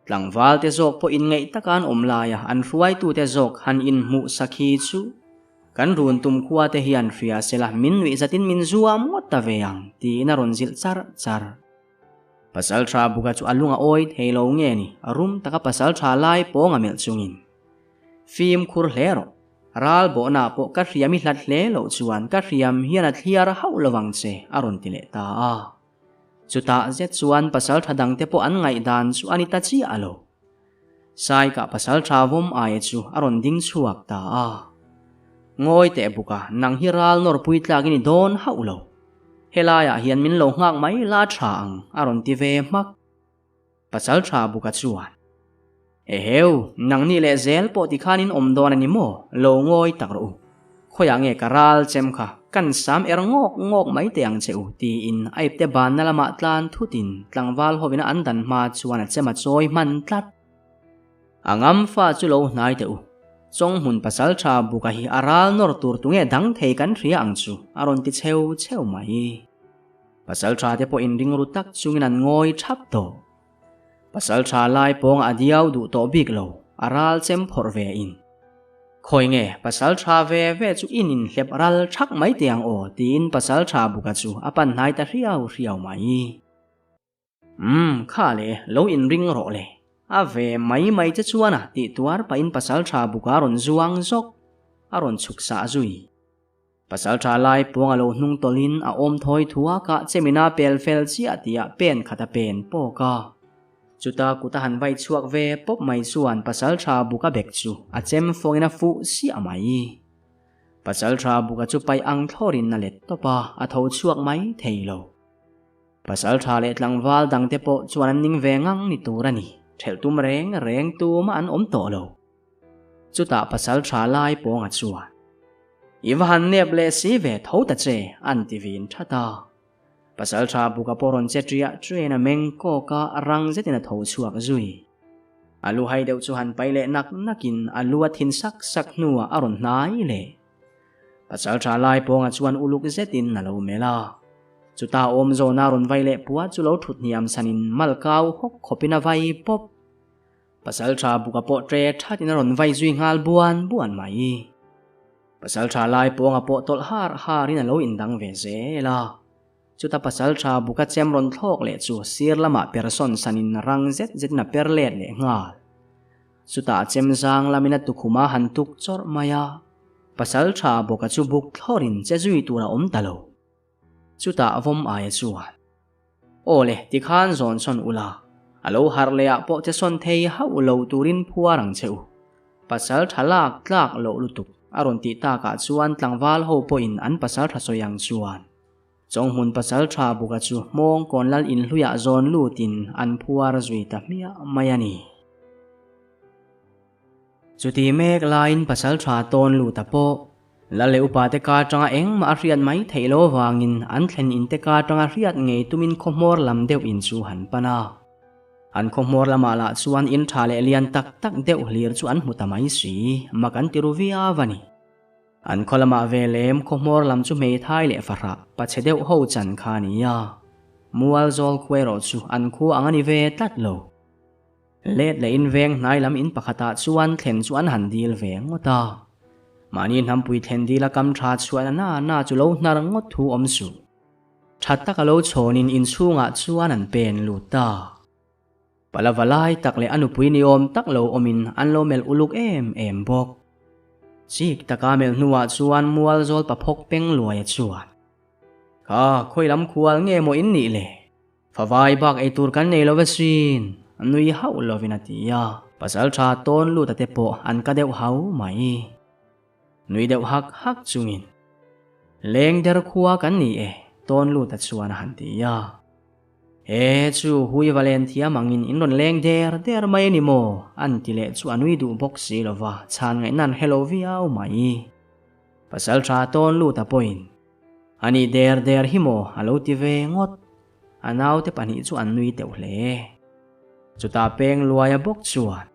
Tlangval te zawk pawh inngeih taka an awm laia an hruaitute zawk han inhmuh sakhi chu kan run tum khua te hian hria sela min nuih zatin min zuam ngawt ta ve ang tiin a rawn zilh char char. Pasaltha Buka chu a lung a awi thei lo nge ni rum taka pasaltha lai pawng a melh chungin fimkhur hle rawh. Ral bawhna pawh ka hriam i hlat hle loh chuan ka hriam hian a thliar hauh lovang che a rawn ti leh ta a. Chutah zet chuan pasaltha dangte pawh an ngaihdan chu a ni ta chiah lo. Saikah pasaltha vawm aia chu a rawn ding chhuak ta a. Ngawi teh buka, nang hi ral nawrpui tlak i ni dawn hauh lo. Helaiah hian min lo nghak mai la tha ang, a rawn ti ve hmak. Pasaltha buka chuan, Eheu, nangni leh zel pawh tikhan in awm dawn a ni maw? Lo ngawi tak rawh u. Khawiah nge ka ral chem kha, kan sam er ngawk ngawk mai teh ang che u, tiin a ipte banna lamah tlan thutin tlangval hovina an dan hma chuan a chem a chawi hman tlat. A ngam fa chu lo hnai teh u. Chawnghmun pasalṭha Buka hi a ral nawr tur tunge dang thei kan hria ang chu a rawn ti cheu cheu mai. Pasalṭha te pawh inring ru tak chungin an ngawi ṭhap tawh. Pasalṭha lai pawng a diau duh tawh bik lo, a ral chem phawrh ve in. Khawi nge pasalṭha ve ve chu in inhlep ral ṭhak mai teh ang aw tiin pasalṭha Buka chu a pan hnai ta hriau hriau mai. Umm, kha le, lo inring rawh le. A ve mai mai che chuan a tih tuar pahin pasalṭha Buka a rawn zuang zawk, a rawn chhuk sah zui. Pasalṭha lai puang a lo hnung tawlhin a awm thawi thuak a, chemina pel fel chiah tihah pen khat a pen pawk a. Chuta kut a han vai chhuak ve pawp mai chuan pasalṭha Buka bek chu a chem fawngin a fuh siah mai. Pasalṭha Buka chu paih ang thlawrin a let tawp a, a tho chhuak mai thei lo. Pasalṭha leh tlangval dangte pawh chuan an ning ve ngang ni tur a ni, ṭhelh tum reng reng tumah an awm tawh lo. Chutah pasalṭha lai pawnga chuan, I va han nep leh si ve tho ta che, an ti vin ṭhat a. Pasalṭha buka pawh rawn che ṭiah ṭiahin a meng kawk a, rang zetin a tho chhuak zui. A lu hai deuh chu han pai leh nak nakin a lu a thin sak sak hnuah a rawn hnai leh. Pasalṭha lai pawnga chuan uluk zetin a lo melh a. Chuta awm zawna rawn vai leh puat chu lo ṭhut hniam sanin mal kau hawk khawpin a vai pawp. Pasalṭha buka pawh ṭe ṭhatin a rawn vai zui nghal buan buan mai. Pasalṭha lai pawnga pawh tawlh har harin a lo indang ve zel a. Chuta pasalṭha buka chem rawn thlawk leh chu sir lamah per sawn sanin rang zet zetin a per let leh nghal. Chutah chem zang lamin a tukhum a han tuk chawrh mai a. Pasalṭha bawka chu buk thlawrin che zui tur a awm ta lo. Chutah vawm aia chuan, Aw le, tikhan zawn sawn ula, a lo harh leh ah pawh che sawn thei hauh lo turin phuar ang che u. Pasal tha lak tlak loh lutuk a rawn tih takah chuan tlangval ho pawhin an pasal tha sawi ang chuan Chawnghmun pasal tha buka chu hmawng kawn lal inhluiah zawn lutin an phuar zui ta hmiah mai a ni. Chuti mek laiin pasal tha tawn luta pawh Lal leh upa te kar tanga engmah a hriat mai theih lo avangin an thlen in te kar tanga hriat ngei tumin khawhmawr lam deuh in chu han pan a. An khawhmawr lamah lah chuan in tha leh lian tak tak deuh hlir chu an hmu ta mai si, mak an ti ru viau a ni. An khaw lamah ve lem khawhmawr lam chu hmeithai leh fahrah pachhe deuh ho chan kha a ni a, mual zawl khua erawh chu an khua ang a ni ve tlat lo. Let leh in veng hnai lam in pakhatah chuan thlen chu an han dil ve ngawt a. Mahni hnampui thlen dila kam tha chhuahna na na chu lo hnar ngawt thu awm suh. Tha taka lo chhawnin inchhungah chuan an pen lut ta. Palava lai tak leh a nupui ni awm tak lo awmin an lo melh uluk em em bawk. Chik taka melh hnuah chuan mual zawl paphawk peng luaia chuan, Kha, khawi lam khual nge maw in nih le? Favai bak ei tur kan nei lo ve sin, nui hauh lovin a ti a. Pasal tha tawn lut a te pawh an ka deuh hau mai. Nui deuh hak hak chungin, Leng der khua kan ni e, tawn lut a chuan a han ti a. He chu hui va len thiam angin in rawn leng der der mai a ni maw? an ti leh chu a nui duh bawk si lova, chhan ngaihna an hre lo viau mai. Pasal tha tawn lut a pawhin, A nih der der hi maw a lo ti ve ngawt. A naute pahnih chu an nui teuh hle. Chutah peng luaia bawk chuan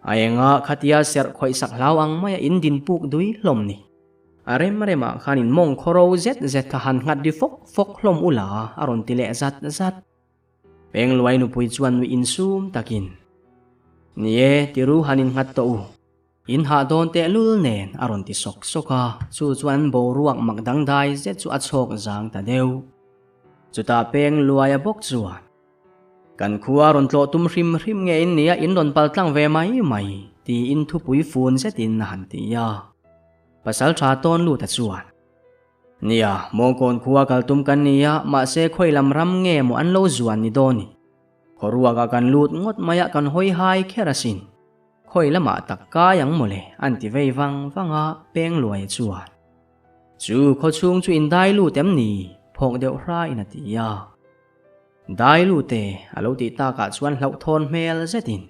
a enga khatia serh khawih sak hlau ang maia in din puk dui hlawm ni. A rem remah khan in mawng khawro zet zet kha han nghat ri fawk fawk hlawm ula a rawn ti leh zat zat. Peng luai nupui chuan nuih insum takin, Ni e, tiru han in nghat tawh u. In hah dawn tehlul nen a rawn ti sawk sawk a, chu chuan an boruak mak dangdai zet chu a chhawk zang ta deuh. Chutah peng luaia bawk chuan, Kan khua rawn tlawh tum hrim hrim nge in nia in rawn pal tlang ve mai mai, tiin thupui fun zetin a han ti a. Pasal tha tawn luta chuan, Nia, Mawngkawn khua kal tum kan nia, mahse khawi lam ram nge maw an lo zuan ni dawn ni? Khawruakah kan lut ngawt mai a kan hawi hai kher asin. Khawi lamah tak kai ang mawle an ti vei vang vang a, Pengluaia chuan chu khaw chhung chu in dai lut em ni? phawk deuh hrain a ti a. Dai lut e a lo tih takah chuan hlauhthawn hmel zetin,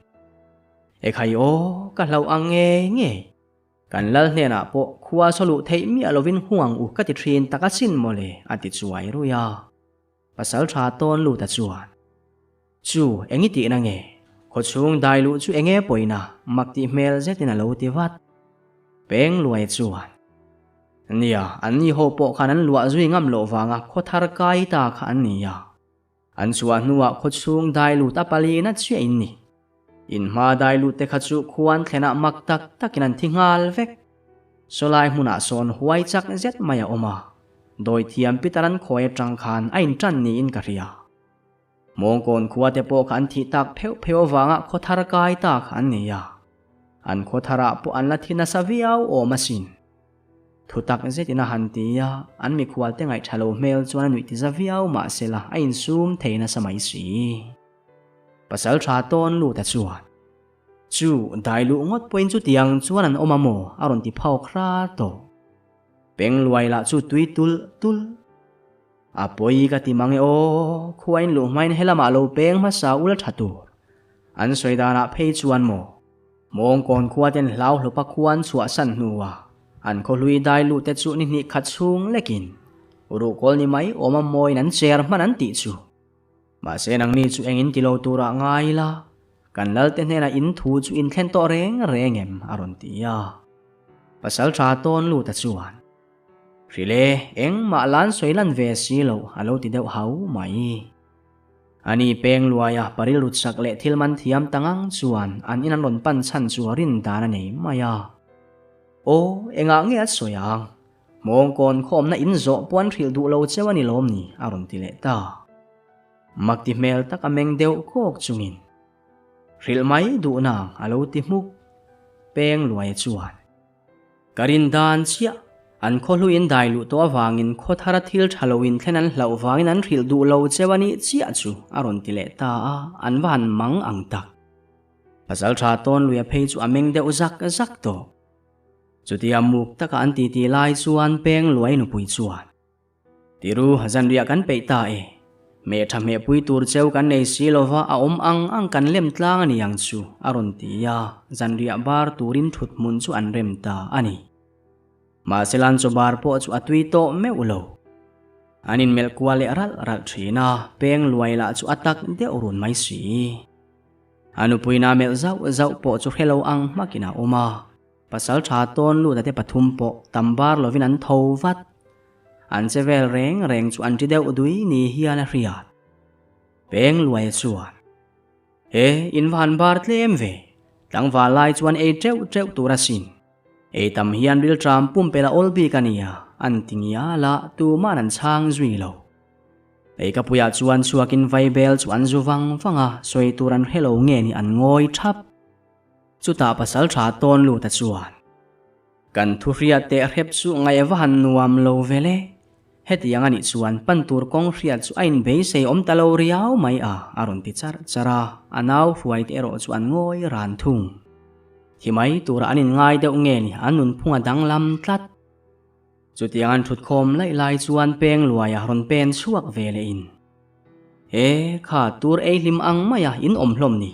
Ekhai aw, ka hlauh ang nge nge? Kan lal hnenah pawh khua saw luh theih miah lovin hung ang u ka ti thin tak asin mawle a ti chuai rui a. Pasal tha tawn luta chuan, Chu, eng i tihna nge? Khawchhung dai luh chu enge pawina? mak tih hmel zetin a lo ti vat. Pengluai chuan, Nia, anni ho pawh khan an luah zui ngam loh vanga khaw thar kai ta kha an ni a. An chhuah hnuah khaw chhung dai lut a palina chiah in ni. In hma dai lut te kha chu khuan thlenah mak tak takin an thi nghal vek. Sawlai hmunah sawn huai chak zet mai a awm a, dawithiam Peter an khawi atang khan a intan niin ka hria. Mawngkawn khua te pawh kha an thih tak pheuh pheuh avanga khaw thar kai ta kha an ni a, an khaw tharah pawh an la thi nasa viau awm asin. Thu tak zetin a han ti a, an mikhual te ngaih tha lo hmel chuan a nuih ti za viau mahsela a insum thei nasa mai si. Pasal tha tawn lut a chuan, Chu, dai luh ngawt pawhin chutiang chuan an awm a maw? a rawn ti phawk hra tawh. Pengluai lah chu tui tulh tulh. A pawi ka ti mang e aw, khuain luh hmain helamah lo peng hmasa ula tha tur. An sawi danah phei chuan maw? Mawngkawn khua ten hlau hlawpa khuan chhuahsan hnuah an khawhlui dai lut te chu ni hnih khat chhung lekin ruhkawl ni mai awm a mawiin an cher hman an tih chu. Mahse nangni chu engin ti lo turah ngai ila, kan Lalte hnenah in thu chu in thlen tawh reng reng em? a rawn ti a. Pasal tha tawn lut a chuan. Hrile, engmah lan sawi lan ve si lo, a lo ti deuh hau mai. Ani peng luaia paril rut sak leh thil man thiam ta ngang chuan an in an rawn pan chhan chu a rin dan a nei mai a. Aw, engah nge a sawi ang? Mawngkawn khawmna in zawh pawh an hrilh duh lo cheu a ni lawm ni? a rawn ti leh ta. Mak ti hmel tak a meng deuh kawk chungin. Hrilh mai duh nang, a lo ti hmuk. Peng luaia chuan. Ka rin dan chiah, an khaw hluin dai luh tawh avangin khaw thara thil tha loin thlen an hlauh vangin an hrilh duh lo cheu a nih chiah chu a rawn ti leh ta a, an va han mang ang tak. Pasal tha tawn luia phei chu a meng deuh zak zak tawh. Chutia muk taka an titi lai chuan peng luai nupui chuan. Tiru, zanriah kan peih ta e. Hmeh tha hmehpui tur cheu kan nei si lova a awm ang ang kan lem tlang a ni ang chu, a rawn ti a, zanriah bar turin thut hmun chu an rem ta a ni. Mahse lan chaw bar pawh chu a tui tawh meuh lo. An inmelh kual leh ralh ralh thin a, peng luai lah chu a tak deuh run mai si. A nupuina melh zauh zauh pawh chu hre lo ang hmakin a awm a. Pasal tha tawn lut ate pathum pawh tam bar lovin an tho vat. An che vel reng reng chu an ti deuh dui ni hian a hriat. Peng luai chuan, He, in va han bar tlem ve. Tlangval lai chuan ei teuh teuh tur asin. Ei tam hian rilṭam pumpelh a awl bik a nia, an ti ngial a, tuman an chhang zui lo. Leikapuiah chuan chhuakin vaibel chu an zu vang vang a, sawi tur an hre lo nge ni an ngawi thap. Chutah pasal tha tawn lut a chuan, Kan thu hriat teh hrep chu ngaih va han nuam lo ve le. Hetiang a nih chuan pan tur kawng hriat chu a inbeisei awm ta lo riau mai a, a rawn ti charh charh a, a nau hruai te erawh chu an ngawi ran thung. Thi mai tura an inngai deuh nge ni an nunphung a danglam tlat. Chutiang an thutkhawm laih lai chuan peng luaia rawn pen chhuak ve leh in. He, kha tur ei hlim ang maia in awm hlawm ni.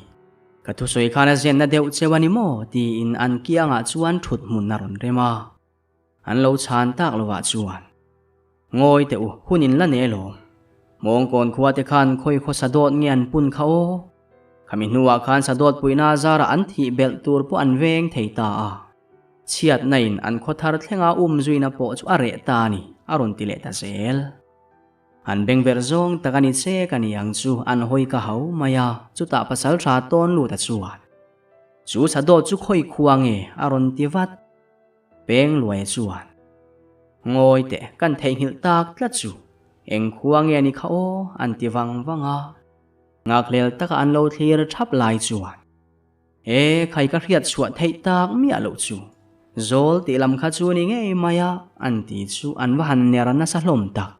Ka thusawi khan a zenna deuh cheu a ni maw? tiin an kiangah chuan thut hmun a rawn rem a. An lo chhan tak lovah chuan, Ngawi teh u, hun in la nei alawm. Mawngkawn khua te khan khawi khaw sadawt nge an pun kha aw? Khami hnuah khan sadawt puihna zarah an thih belh tur pawh an veng thei ta a. Chhiatna in an khaw thar thlenga um zuina pawh chu a reh ta a ni, a rawn ti leh ta zel. An beng verh zawng tak a ni che ka ni ang chu an hawi ka hau mai a, chutah pasal tha tawn lut a chuan. Chu chhadawt chu khawi khua nge a rawn ti vat. Peng luai chuan. Ngawi teh kan theihnghilh tak tlat chu eng khua nge ni kha aw an ti vang vang a. Nghakhlel taka an lo thlir thap lai chuan. E khai ka hriat chhuah theih tak miah loh chu. Zawl tih lam kha chu ni ngei mai a, an ti chu an va han ner nasa hlawm tak.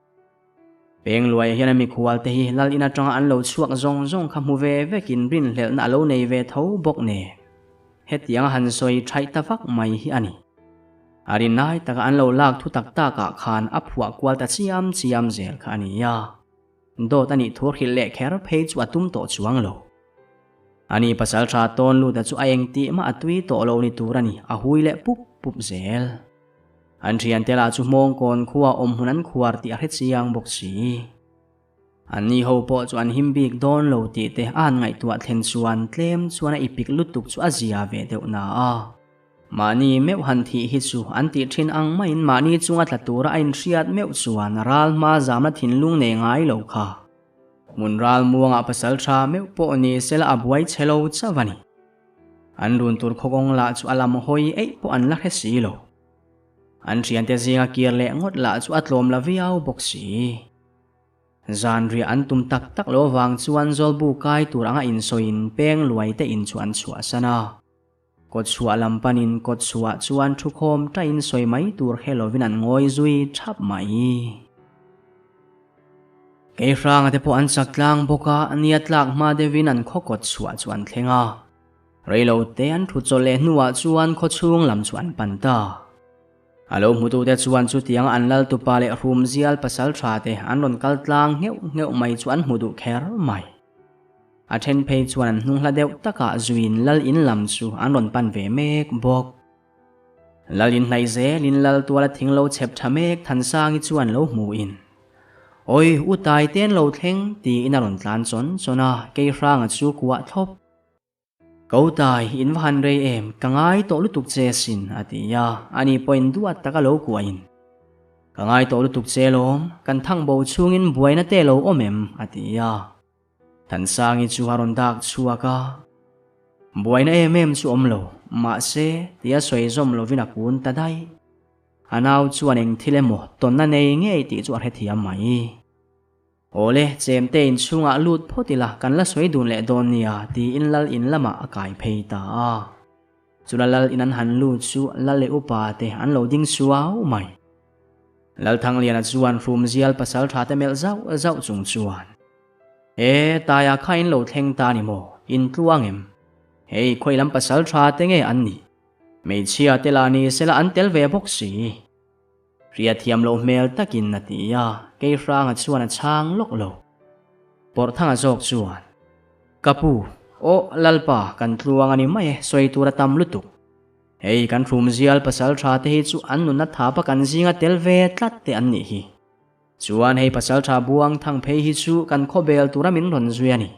Pengluaia hian a mikhual te hi lal in atanga an lo chhuak zawng zawng kha hmu ve vekin rinhlelhna a lo nei ve tho bawk nen. Hetiang a han sawi thaih ta vak mai hi a ni. A rinai taka an lo lak thu tak takah khan a phuah kual ta chiam chiam zel kha a ni a. Dawt a nih thu hrilh leh kher phei chu a tum tawh chuang lo. Ani pasal tha tawn lut a chu a eng tih mah a tui tawh lo ni tur a ni, a hui leh pup pup zel. An thiante lah chu Hmawngkawn khua awm hmun an khuar tih a hre chiang bawk si. Anni ho pawh chu an him bik dawn lo tih te a han ngaihtuah thlen chuan tlem chuan a ipik lutuk chu a zia ve deuh na a. Mahni meuh han thih hi chu an tih thin ang maiin mahni chunga tla tura a inhriat meuh chuan ral hma zamna thinlung nei ngai lo kha. Hmun ral muangah pasal tha meuh pawh ni sela a buai chhe lo chauh a ni. An run tur khawkawng lah chu a lam hawi eih pawh an la hre si lo. An thiante zinga kir leh ngawt lah chu a tlawm la viau bawk si. Zanriah an tum tak tak lo avang chuan Zawlbu kai tur anga insawiin peng luai te in chu an chhuahsan a. Kawtchhuah lam panin kawtchhuah chuan thukhawm tain sawi mai tur hre lovin an ngawi zui thap mai. Keihranga te pawh an chak tlang bawk a, nia tlak hma deuhin an khaw kawtchhuah chu an thleng a. Reilo te an thu chawlh leh hnuah chuan khawchhung lam chu an pan ta. A lo hmutute chuan chutianga an lal tupa leh hrumzial pasal tha te an rawn kal tlang ngheuh ngheuh mai chu an hmu duh kher mai. A then phei chuan an hnung hla deuh takah zuiin lal in lam chu an rawn pan ve mek bawk. Lal in hnaih zelin lal tuala thing lo chhep tha mek Thansangi chuan lo hmuin, Awi, u Taitean lo thleng, tiin a rawn tlan chawn chawn a, Keihranga chu kuah thlawp. Ko Tai, in va han rei em, ka ngai tawh lutuk che asin, a ti a, ani pawhin duat taka lo kuahin, Ka ngai tawh lutuk che lawm, kan thang bo chhungin buaina te lo awm em? a ti a. Thansangi chu a rawn dak chhuak a, Buaina em em chu awm lo, mahse, tia sawi zawm lovin a kun ta daih. A nau chuan eng thil emaw tawnna nei ngei tih chu a hrethiam mai. Awle, chemte inchhungah lut phawt ila kan la sawi dun leh dawn nia, tiin lal in lamah a kai phei ta a. Chula lal in an han lut chu lal leh upa te an lo ding suau mai. Lalthangliana chuan hrumzial pasal tha te melh zauh zauh chung chuan, E, taia kha in lo thleng ta ni maw, in tluang em? Hei, khawi lam pasal tha te nge an nih? Hmeichhia te lah ni sela an tel ve bawk si. Hriatthiam loh hmel takin a ti a, Keihranga chuan a chhang lawk lo. Pawrhthanga zawk chuan, Ka pu, aw Lalpa, kan tluang a ni mai e, sawi tur a tam lutuk. Hei kan hrumzial pasal tha te hi chu an nunna thapa kan zinga tel ve tlat te an nih hi. Chuan hei pasal tha buang thang phei hi chu kan khawbel tura min rawn zui a ni.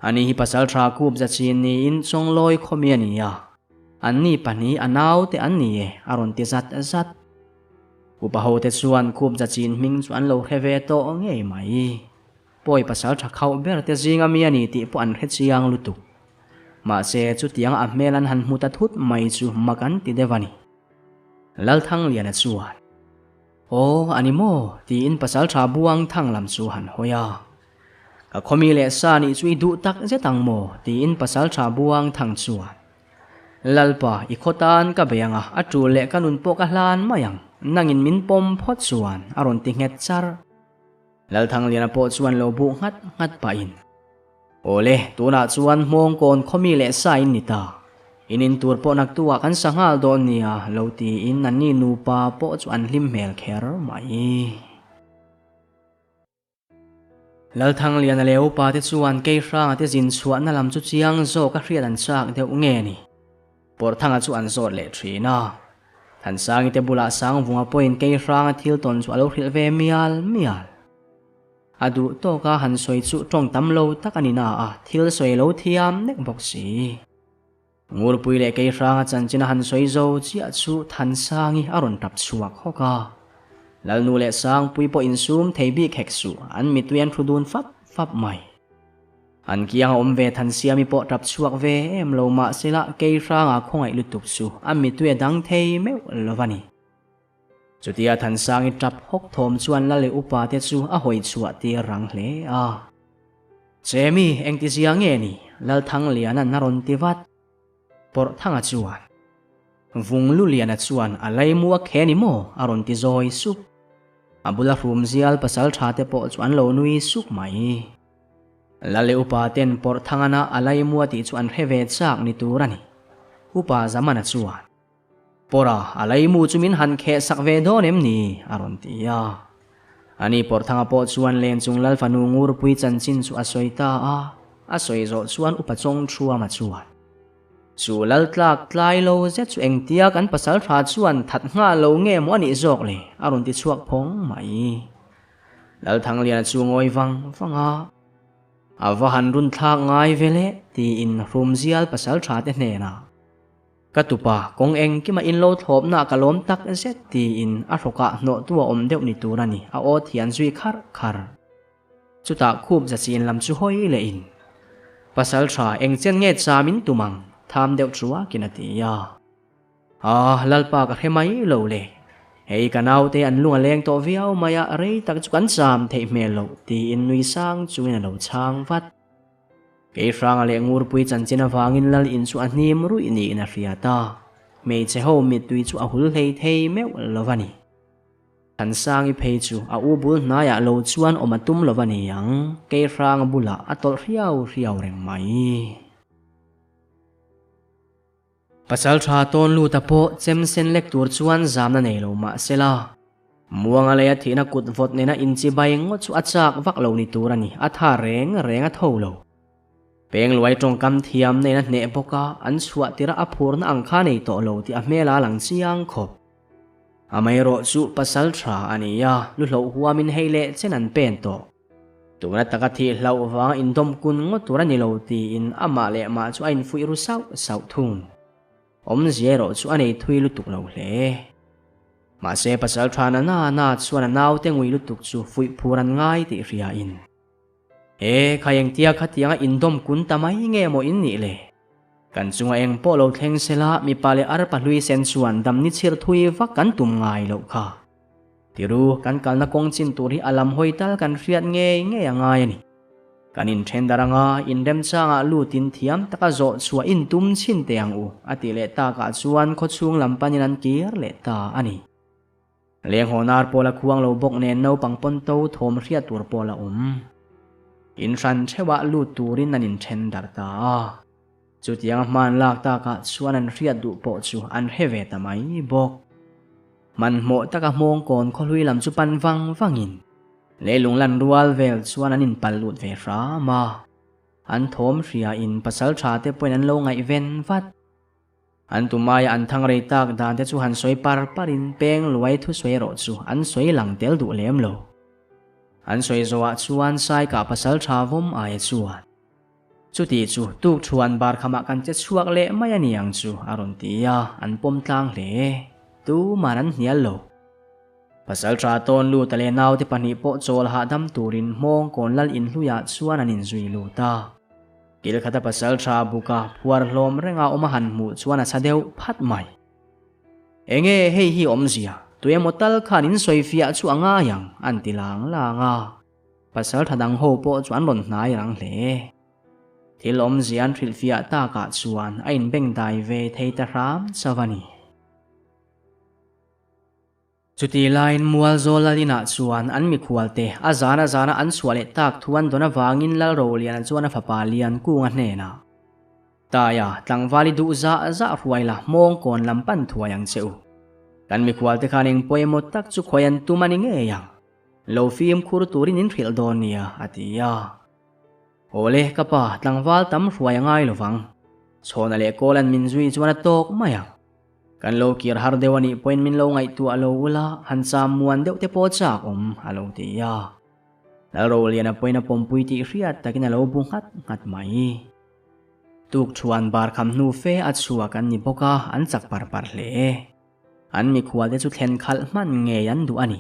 Ani hi pasal tha khup za chin niin Chawnglawi khawmi a ni a, anni pahnih a naute an ni e, a rawn ti zat zat. Upa hote chuan khup za chin hming chu an lo hre ve tawh ngei mai. Pawi pasal tha khauh ber te zinga mi a ni tih pawh an hre chiang lutuk. Mahse, chutianga a hmel an han hmu ta thut mai chu mak an ti deuh a ni. Lalthangliana chuan. Aw, a ni maw? tiin pasalṭha buang thang lam chu han hawi a. Ka khawmi leh sa nih chu i duh tak zet ang maw? tiin pasalṭha buang thang chuan, Lalpa, i khaw tan ka bei ang a, a ṭul leh ka nun pawh ka hlan mai ang, nangin min pawm phawt chuan, a rawn ti nghet char. Lalthangliana pawh chuan lo buh nghat nghat pahin, Awle, tunah chuan Hmawngkawn khawmi leh sa in ni ta. In in tur pawh naktuah kan sa nghal dawn nia, lo tiin anni nupa pawh chu an hlim hmel kher mai. Lalthangliana leh upa te chuan Keihranga te zin chhuahna lam chu chiang zawk a hriat an chak deuh nge ni. Pawrhthanga chu an zawt leh thin a. Thansangi te bulah Sangvunga pawhin Keihranga thil tawn chu a lo hrilh ve mial mial. A duh tawk a han sawi chu tawng tam lo tak a ni na a, thil sawi lo thiam nek bawk si. Ngurpui leh Keihranga chanchin a han sawi zo chiah chu Thansangi a rawn tap chhuak hawk a. Lalnu leh Sangpui pawh insum thei bik hek suh, an mittui an thu dun fap fap mai. An kiang a awm ve Thansiami pawh tap chhuak ve em lo mahsela Keihranga khawngaih lutuk chu a mittui a dang thei meuh lo va ni. Chutia Thansangi tap hawk thawm chuan Lale upa te chu a hawi chhuah tir rang hle a. Chemi, engtizia nge ni? Lalthangliana'n a rawn ti vat. Pawrhthanga chuan, Vungluliana chuan a laimu a khe ni maw? a rawn ti zawi sup. A bula hrumzial pasal tha te pawh chu an lo nui suk mai. Lale upa ten Pawrhthangana a laimu a tih chu an hre ve chak ni tur a ni. Upa Zamana chuan. Pawra, a leimu chu min han kheh sak ve dawn em ni? a rawn ti a. Ani Pawrthanga pawh chuan len chung Lal fanu Ngurpui chanchin chu a sawi ta a, a sawi zawh chuan upa chawng Thuama chuan, Chu Lal tlak tlai lo zet chu engtia kan pasal tha chuan that nghal lo nge maw a nih zawk le? a rawn ti chhuak phawng mai. Lalthangliana chu ngawi vang vang a. A va han run thlak ngai ve le, tiin Hrumzial pasal tha te hnenah. Ka tupa, kawng engkima in lo thlawpna ka lawm tak zet tiin a hrawkah hnawhtu a awm deuh ni tur a ni, a aw thian zui kharh kharh. Chutah khup za chin lam chu hawi leh in, Pasal tha eng chen nge cham in tum ang? Tham deuh thuakin a ti a. Ah, Lalpa ka hre mai lo le. Hei ka naute an lung a leng tawh viau mai a, rei tak chu kan cham theih hmel loh tiin nui sang chungin a lo chhang vat. Kei hranga leh ngurpui chanchin avangin lal in chu a hnim ruih niin a hriat a, hmeichhe ho mittui chu a hul hlei thei meuh lo va ni. Thansangi phei chu a u bul hnaiah lo chuan awm a tum lo va ni ang, kei hranga bulah a tawlh hriau hriau reng mai. Pasalṭha tawn luta pawh chem sen lek tur chuan zamna nei lo mah se la, Muanga leia thihna kut vawt nena inchibai ngawt chu a chak vak lo ni tur a ni, a tha reng reng a tho lo. Pengluai tawngkam thiam nena hneh bawk a, an chhuah tirh a phurna ang kha nei tawh lo tih a hmel a lang chiang khawp. Amaherawh chu pasalṭha a ni a, lu hloh huamin hei leh chen an pen tawh. Tuna taka thih hlauh vanga indawm kun ngawt tur a ni lo tiin amah leh mah chu a infuih ru sauh sauh thung. Awmzia erawh chu a nei thui lutuk lo hle. Mahse pasal tha na na na chuan a naute ngui lutuk chu fuih phur an ngai tih hriain, E kha engtia khatianga indawm kun ta mai nge maw in nih le? Kan chunga eng pawh lo thleng sela mipa leh arpa hlui sen chuan damni chhir thui vak kan tum ngai loh kha. Tiru, kan kalna kawng chin tur hi a lam hawi tal kan hriat ngei ngei a ngai a ni. Kan inthen dar anga inremchangah lutin thiam taka zawh chhuah intum chhin teh ang u, a tih leh takah chuan khawchhung lam panin an kir leh ta a ni. Lenghaw nar pawl a khuang lo bawk nen naupang pawn to thawm hriat tur pawl a awm. In hran theuhah lut turin an inthen darh ta a. Chutianga hman lak takah chuan an hriat duh pawh chu an hre ve ta mai bawk. Hmanhmawh taka hmawngkawn khawhlui lam chu pan vang vangin leilung lan rual vel chuan an inpal lut ve hram a. An thawm hriain pasal tha te pawhin an lo ngaihven vat. An tumaia an thang rei tak dan te chu han sawi par parin peng luai thusawi erawh chu an sawi lang tel duh lem lo. An sawi zawhah chuan Saikah pasal tha vawm aia chuan. Chuti chu tuk thuan bar khamah kan che chhuak leh mai a ni ang chu a rawn ti a, an pawm tlang hle. Tuman an hnial lo. Pasalṭha tawn lut a leh naute pahnih pawh chawl hahdam turin hmawng kawn lal inhluiah chuan an inzui lut a. Kil khata pasalṭha buka phuar hlawm renga awm a han hmuh chuan a sa deuh phat mai. Enge hei hi awmzia, tuemaw tal khan in sawifiah chu a ngai ang, an ti lang lang a. Pasal tha dang ho pawh chu an rawn hnai rang hle. Thil awmzia an hrilhfiah takah chuan a inbengdai ve thei ta hram chauh a ni. Chutih laiin Mualzawl lal inah chuan an mikhualte a zana zana an chhuah leh tak thu an dawn avangin Lal Roliana chuan a fapa Liankunga hnenah, Taia, tlangval i duh zah zah hruai la, hmawng kawn lam pan thuai ang che u. Kan mikhualte khan eng pawimawh tak chu khawi an tum a ni ngei ang. Lo fimkhur turin in hrilh dawn nia, a ti a. Awle, ka pa, tlangval tam hruai a ngai lovang. Chhawna leh Kawlan min zui chuan a tawk mai ang. Kan lo kir har deuh a nih pawhin min lo ngaihtuah lo ula, han cham muan deuh te pawh chak awm, a lo ti a. Lalroliana pawhin a pawmpui tih hriat takin a lo bu nghat nghat mai. Tuk thuan bar kham hnu fe a chhuak an ni bawk a, an chak par par hle. An mikhual te chu thlen khalh hman ngei an duh a ni.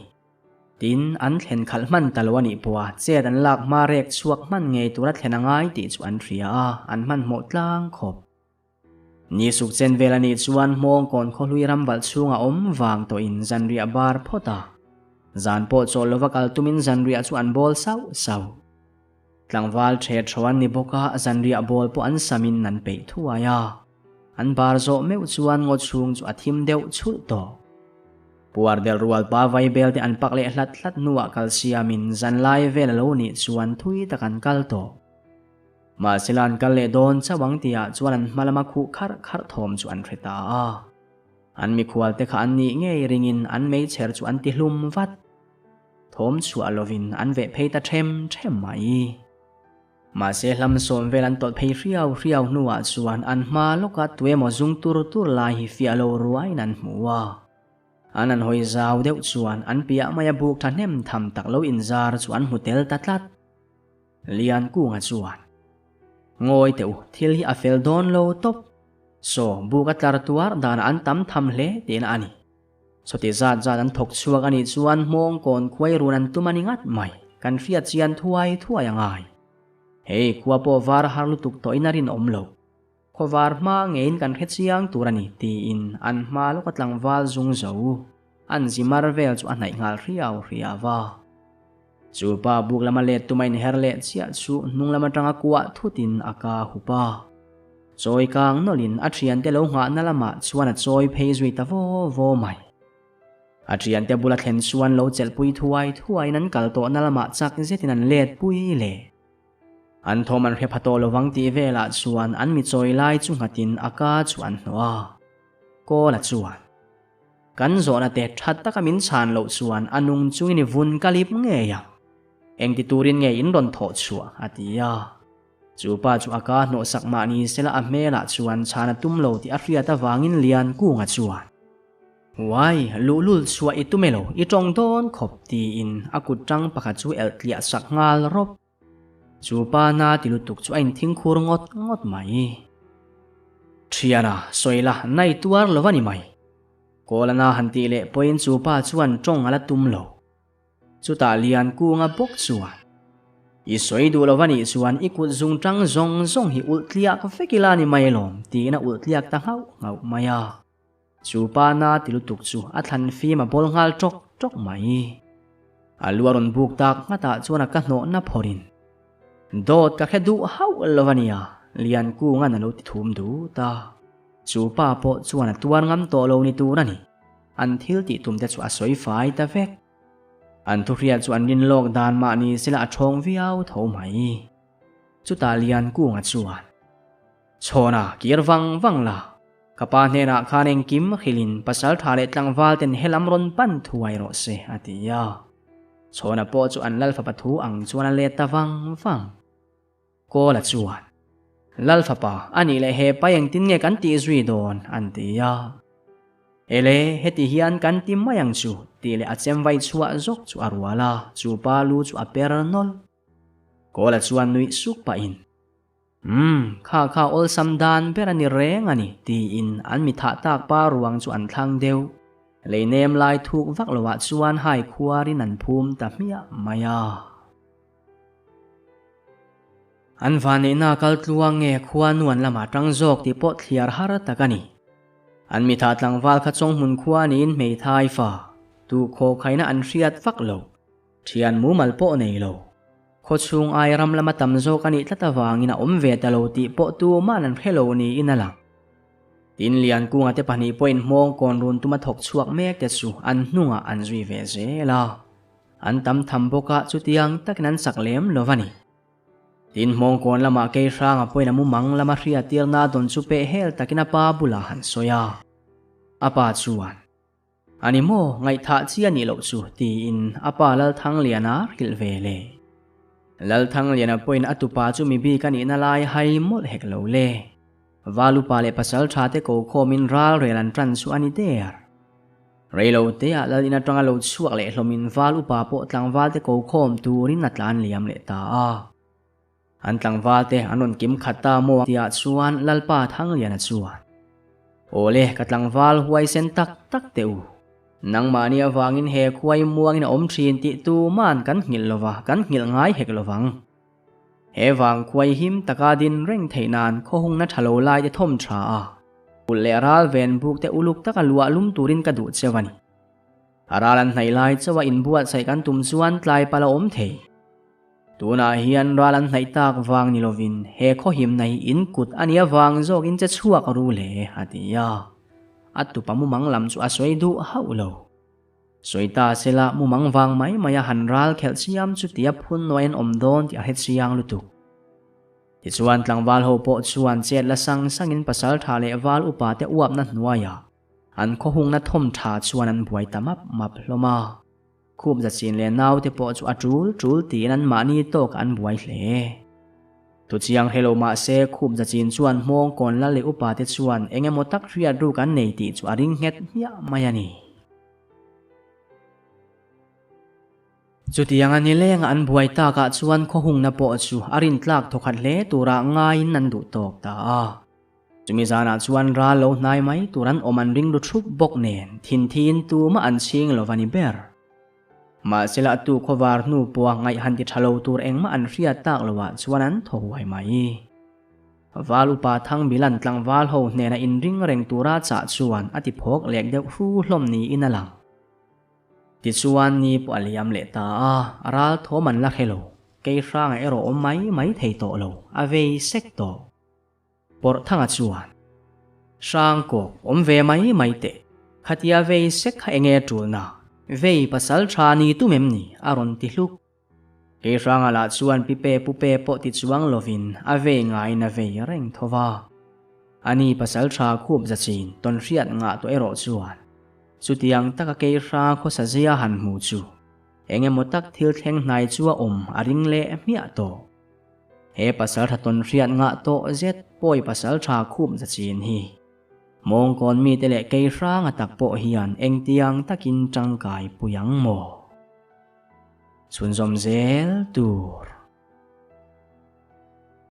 Tin, an thlen khalh hman ta lo a nih pawha chet an lak hma rek chhuak hman ngei tura thlen a ngai tih chu an hria a, an hmanhmawh tlang khawp. Ni suk chen vel a nih chuan hmawngkawn khawhlui ram valh chhunga awm vang tawhin zanriah bar phawt a, zan pawh chawlh lova kal tumin zanriah chu an bawl sauh sauh. Tlangval ṭhe ṭho an ni bawk a, zanriah bawl pawh an samin an peih thuai a. An bar zawh meuh chuan ngaw chhung chu a thim deuh chhulh tawh. Puar del rual pa vaibel te an pak leh hlat hlat hnuah kal siamin zanlai vel a lo nih chuan thui tak an kal tawh. Mahsela an kal leh dawn chauh ang tihah chuan an hma lama khuh kharh kharh thawm chu an hre ta a. An mikhual te kha an nih ngei ringin an meichher chu an ti hlum vat. Thawm chhuah lovin an veh phei ta ṭhem ṭhem mai. Mahse hlam sawm vel an tawlh phei hriau hriau hnuah chuan an hma lawka tuemaw zung tur tur lai hi fiah lo ruaiin an hmu a. An an hawi zau deuh chuan an piah maia buk thahnem tham tak lo inzar chu an hmu tel ta tlat. Liankunga chuan, Ngawi teh u, thil hi a fel dawn lo tawp. Saw, buk a tlar tuar danah an tam tham hle tihna a ni. Chawti zat zat an thawk chhuak a nih chuan hmawng kawn khuai run an tum a ni ngat mai, kan hriat chian thuai thuai a ngai. Hei, khua pawh var har lutuk tawhin a rinawm lo. Khawvar hma ngeiin kan hre chiang tur a ni tiin an hma lawka tlangval zung zo an zi mar vel chu a hnaih nghal hriau hriau a. Chu pa buk lama let tuma inher leh chiah chu hnung lam atanga kuah thutin a ka hup a. Chawi kang nawlhin a thiante lo nghahna lamah chuan a chawi phei zui ta vaw vaw mai. A thiante bula thlen chuan lo chelhpui thuai thuaiin an kal tawhna lamah chak zetin an let pui leh. An thawm an hre pha tawh lovang tih velah chuan an mi chawi lai chu nghatin a ka chu an hnawh a. Kawla chuan, Kan zawhna te tha taka min chhan loh chuan a nung chungin i vun ka lip ngei ang. Engti turin nge in rawn thawh chhuah? a ti a. Chu pa chu a ka hnawh sak mah ni sela a hmelah chuan chhan a tum lo tih a hriat avangin Liankunga chuan, Uai, luhlul chhuah i tum elo, i tawng dawn khawp tiin a kut tang pakhat chu elh tliah sak nghal rawp. Chu pa na ti lutuk chu a inthing khur ngawt ngawt mai. Thiana, sawi la, na i tuar lo a ni mai. Kawla na han tih leh pawhin chu pa chuan tawng a la tum lo. Chutah Liankunga bawk chuan, I sawi duh lo a nih chuan i kut zung tang zawng zawng hi ulh tliak vek ila ni mai lawm tiin a ulh tliak ta nghauh nghauh mai a. Chu pa na ti lutuk chu a thlan fim a bawl nghal tawk tawk mai. A lu a rawn buk tak nghatah chuan a ka hnawhna phawrhin, Dawt ka hre duh hauh lo a nia, Liankunga'n a lo ti thum dut a. Chu pa pawh chuan a tuar ngam tawh lo ni tur a ni. An thil tih tum te chu a sawi fai ta vek. An thuhriat chu an rin lawk dan mah ni sela a ṭhawng viau tho mai. Chutah Liankunga chuan, Chhawna kir vang vang la, Ka pa hnenah khan engkim hrilhin pasal tha leh tlangval ten helam rawn pan thuai rawh se, a ti a. Chhawna pawh chu an lal fapa thu ang chuan a let ta vang vang. Kawla chuan, Lal fapa, a nih leh he pa engtin nge kan tih zui dawn? an ti a. Ele, heti hian kan ti mai ang chu, tih leh a chem vai chhuah zawk chu a rual a, chu pa lu chu a per nawlh. Kawla chuan nuih suk pahin, Umm, kha kha awlsam dan ber a ni reng a ni, tiin an mi thah tak pa ruang chu an thlang deuh. Lei nem lai thuk vak loah chuan hai khuarin an phum ta hmiah mai a. An vanneihna kal tluang nge khua nuan lamah tang zawk tih pawh thliar har tak a ni. An mi thah tlangval kha chawnghmun khua niin hmeithai fa, tu khawkhaina an hriat vak lo. Thian mumal pawh nei lo. Khawchhung ai ram lama tam zawk a nih tlat avangin a awm ve ta lo tih pawh tuma'n an hre lo niin a lang. Tin, Liankunga te pahnih pawhin hmawng kawn run tuma thawk chhuak mek te chu an hnungah an zui ve zel a. An tam tham bawk a, chutiang takin an sak lem lo va ni. Tin, hmawng kawn lamah Keihranga pawhin a mumang lama hriattirna a dawn chu peh hel takin a pa bulah han sawi a. A pa chuan. A ni maw, ngaihthah chi a nih loh chu, tiin a pa Lalthangliana hrilh ve le. Lalthangliana pawhin a tupa chu mi bik a nihna lai hai mawlh hek lo le. Valupa leh pasaltha te ko khawmin ral rel an tan chu a ni der. Reilo teah Lal in atanga lo chhuak leh hlawmin Val upa pawh tlangval te ko khawm turin a tlan liam leh ta a. An tlangval te an rawn kim khat ta maw tihah chuan Lalpa Thangliana chuan, Awle, ka tlangval huaisen tak tak teh u. Nangmahni avangin he khuai muangin a awm thin tih tuman kan nghilh lova, kan nghilh ngai hek lovang. He vang khuai him taka din reng theih nan khawhungna tha lo lai te thawm tha a, kulh leh ral ven buk te uluk taka luah lum turin ka duh cheu a ni. A ral an hnaih lai chauha inbuatsaih kan tum chuan tlai pal a awm thei. Tunah hian ral an hnaih tak vang ni lovin he khawhimna hi in kut a nih avang zawkin che chhuak ru le, a ti a. A tupa mumang lam chu a sawi duh hauh lo. Sawi ta sela mumang vang mai mai a han ral khelh chiam chu tia phun nuai an awm dawn tih a hre chiang lutuk. Tichuan tlangval ho pawh chuan chet la sang sangin pasaltha leh val upa te uapna hnuaiah an khawhungna thawm tha chuan an buai ta map map hlawm a. Khup za chin leh naute pawh chu a tul tul tiin an mahni tawk an buai hle. Thuchiang hre lo mah se khup za chin chuan hmawng kawn lal leh upa te chuan eng emaw tak hriat ruk an nei tih chu a ring nghet hmiah mai a ni. Chutiang a nilenga an buai takah chuan khawhungna pawh chu a rintlak thawkhat hle turah ngaiin an duh tawk ta a. Chumi zanah chuan ral lo hnai mai tur an awm an ring ru thup bawk nen thin thiin tumah an chhing lo va ni ber. Mahsela a tu khawvar hnu pawha ngaih han ti tha lo tur engmah an hriat tak loah chuan an thaw huai mai. Val upa Thangbilan tlangval ho hnena inring reng tura chah chuan a ti phawk lek deuh hru hlawm niin a lang. Tichuan ni pawh a liam leh ta a, ral thawm an la hre lo. Kei hranga erawh awm mai mai thei tawh lo, a vei sek tawh. Pawrhthanga chuan, Hrangkawk, awm ve mai mai teh. Khatia vei sek kha enge tulna? Vei pasal tha ni tum em ni? a rawn ti hluk. Kei hranga lah chuan pipe pupe pawh ti chuang lovin a vei ngaiin a vei reng tho va. Ani pasal tha khup za chin tawnhriat ngah tawh erawh chuan chutiang taka kei hrang khawsa zia han hmu chu eng emaw tak thil thleng hnai chu a awm a ring leh hmiah tawh. He pasaltha tawnhriat ngah tawh zet pawi pasaltha khup za chin hi. Mawngkawn mite leh kei hranga tak pawh hian engtiang takin tangkai pui ang maw? Chhunzawm zel tur.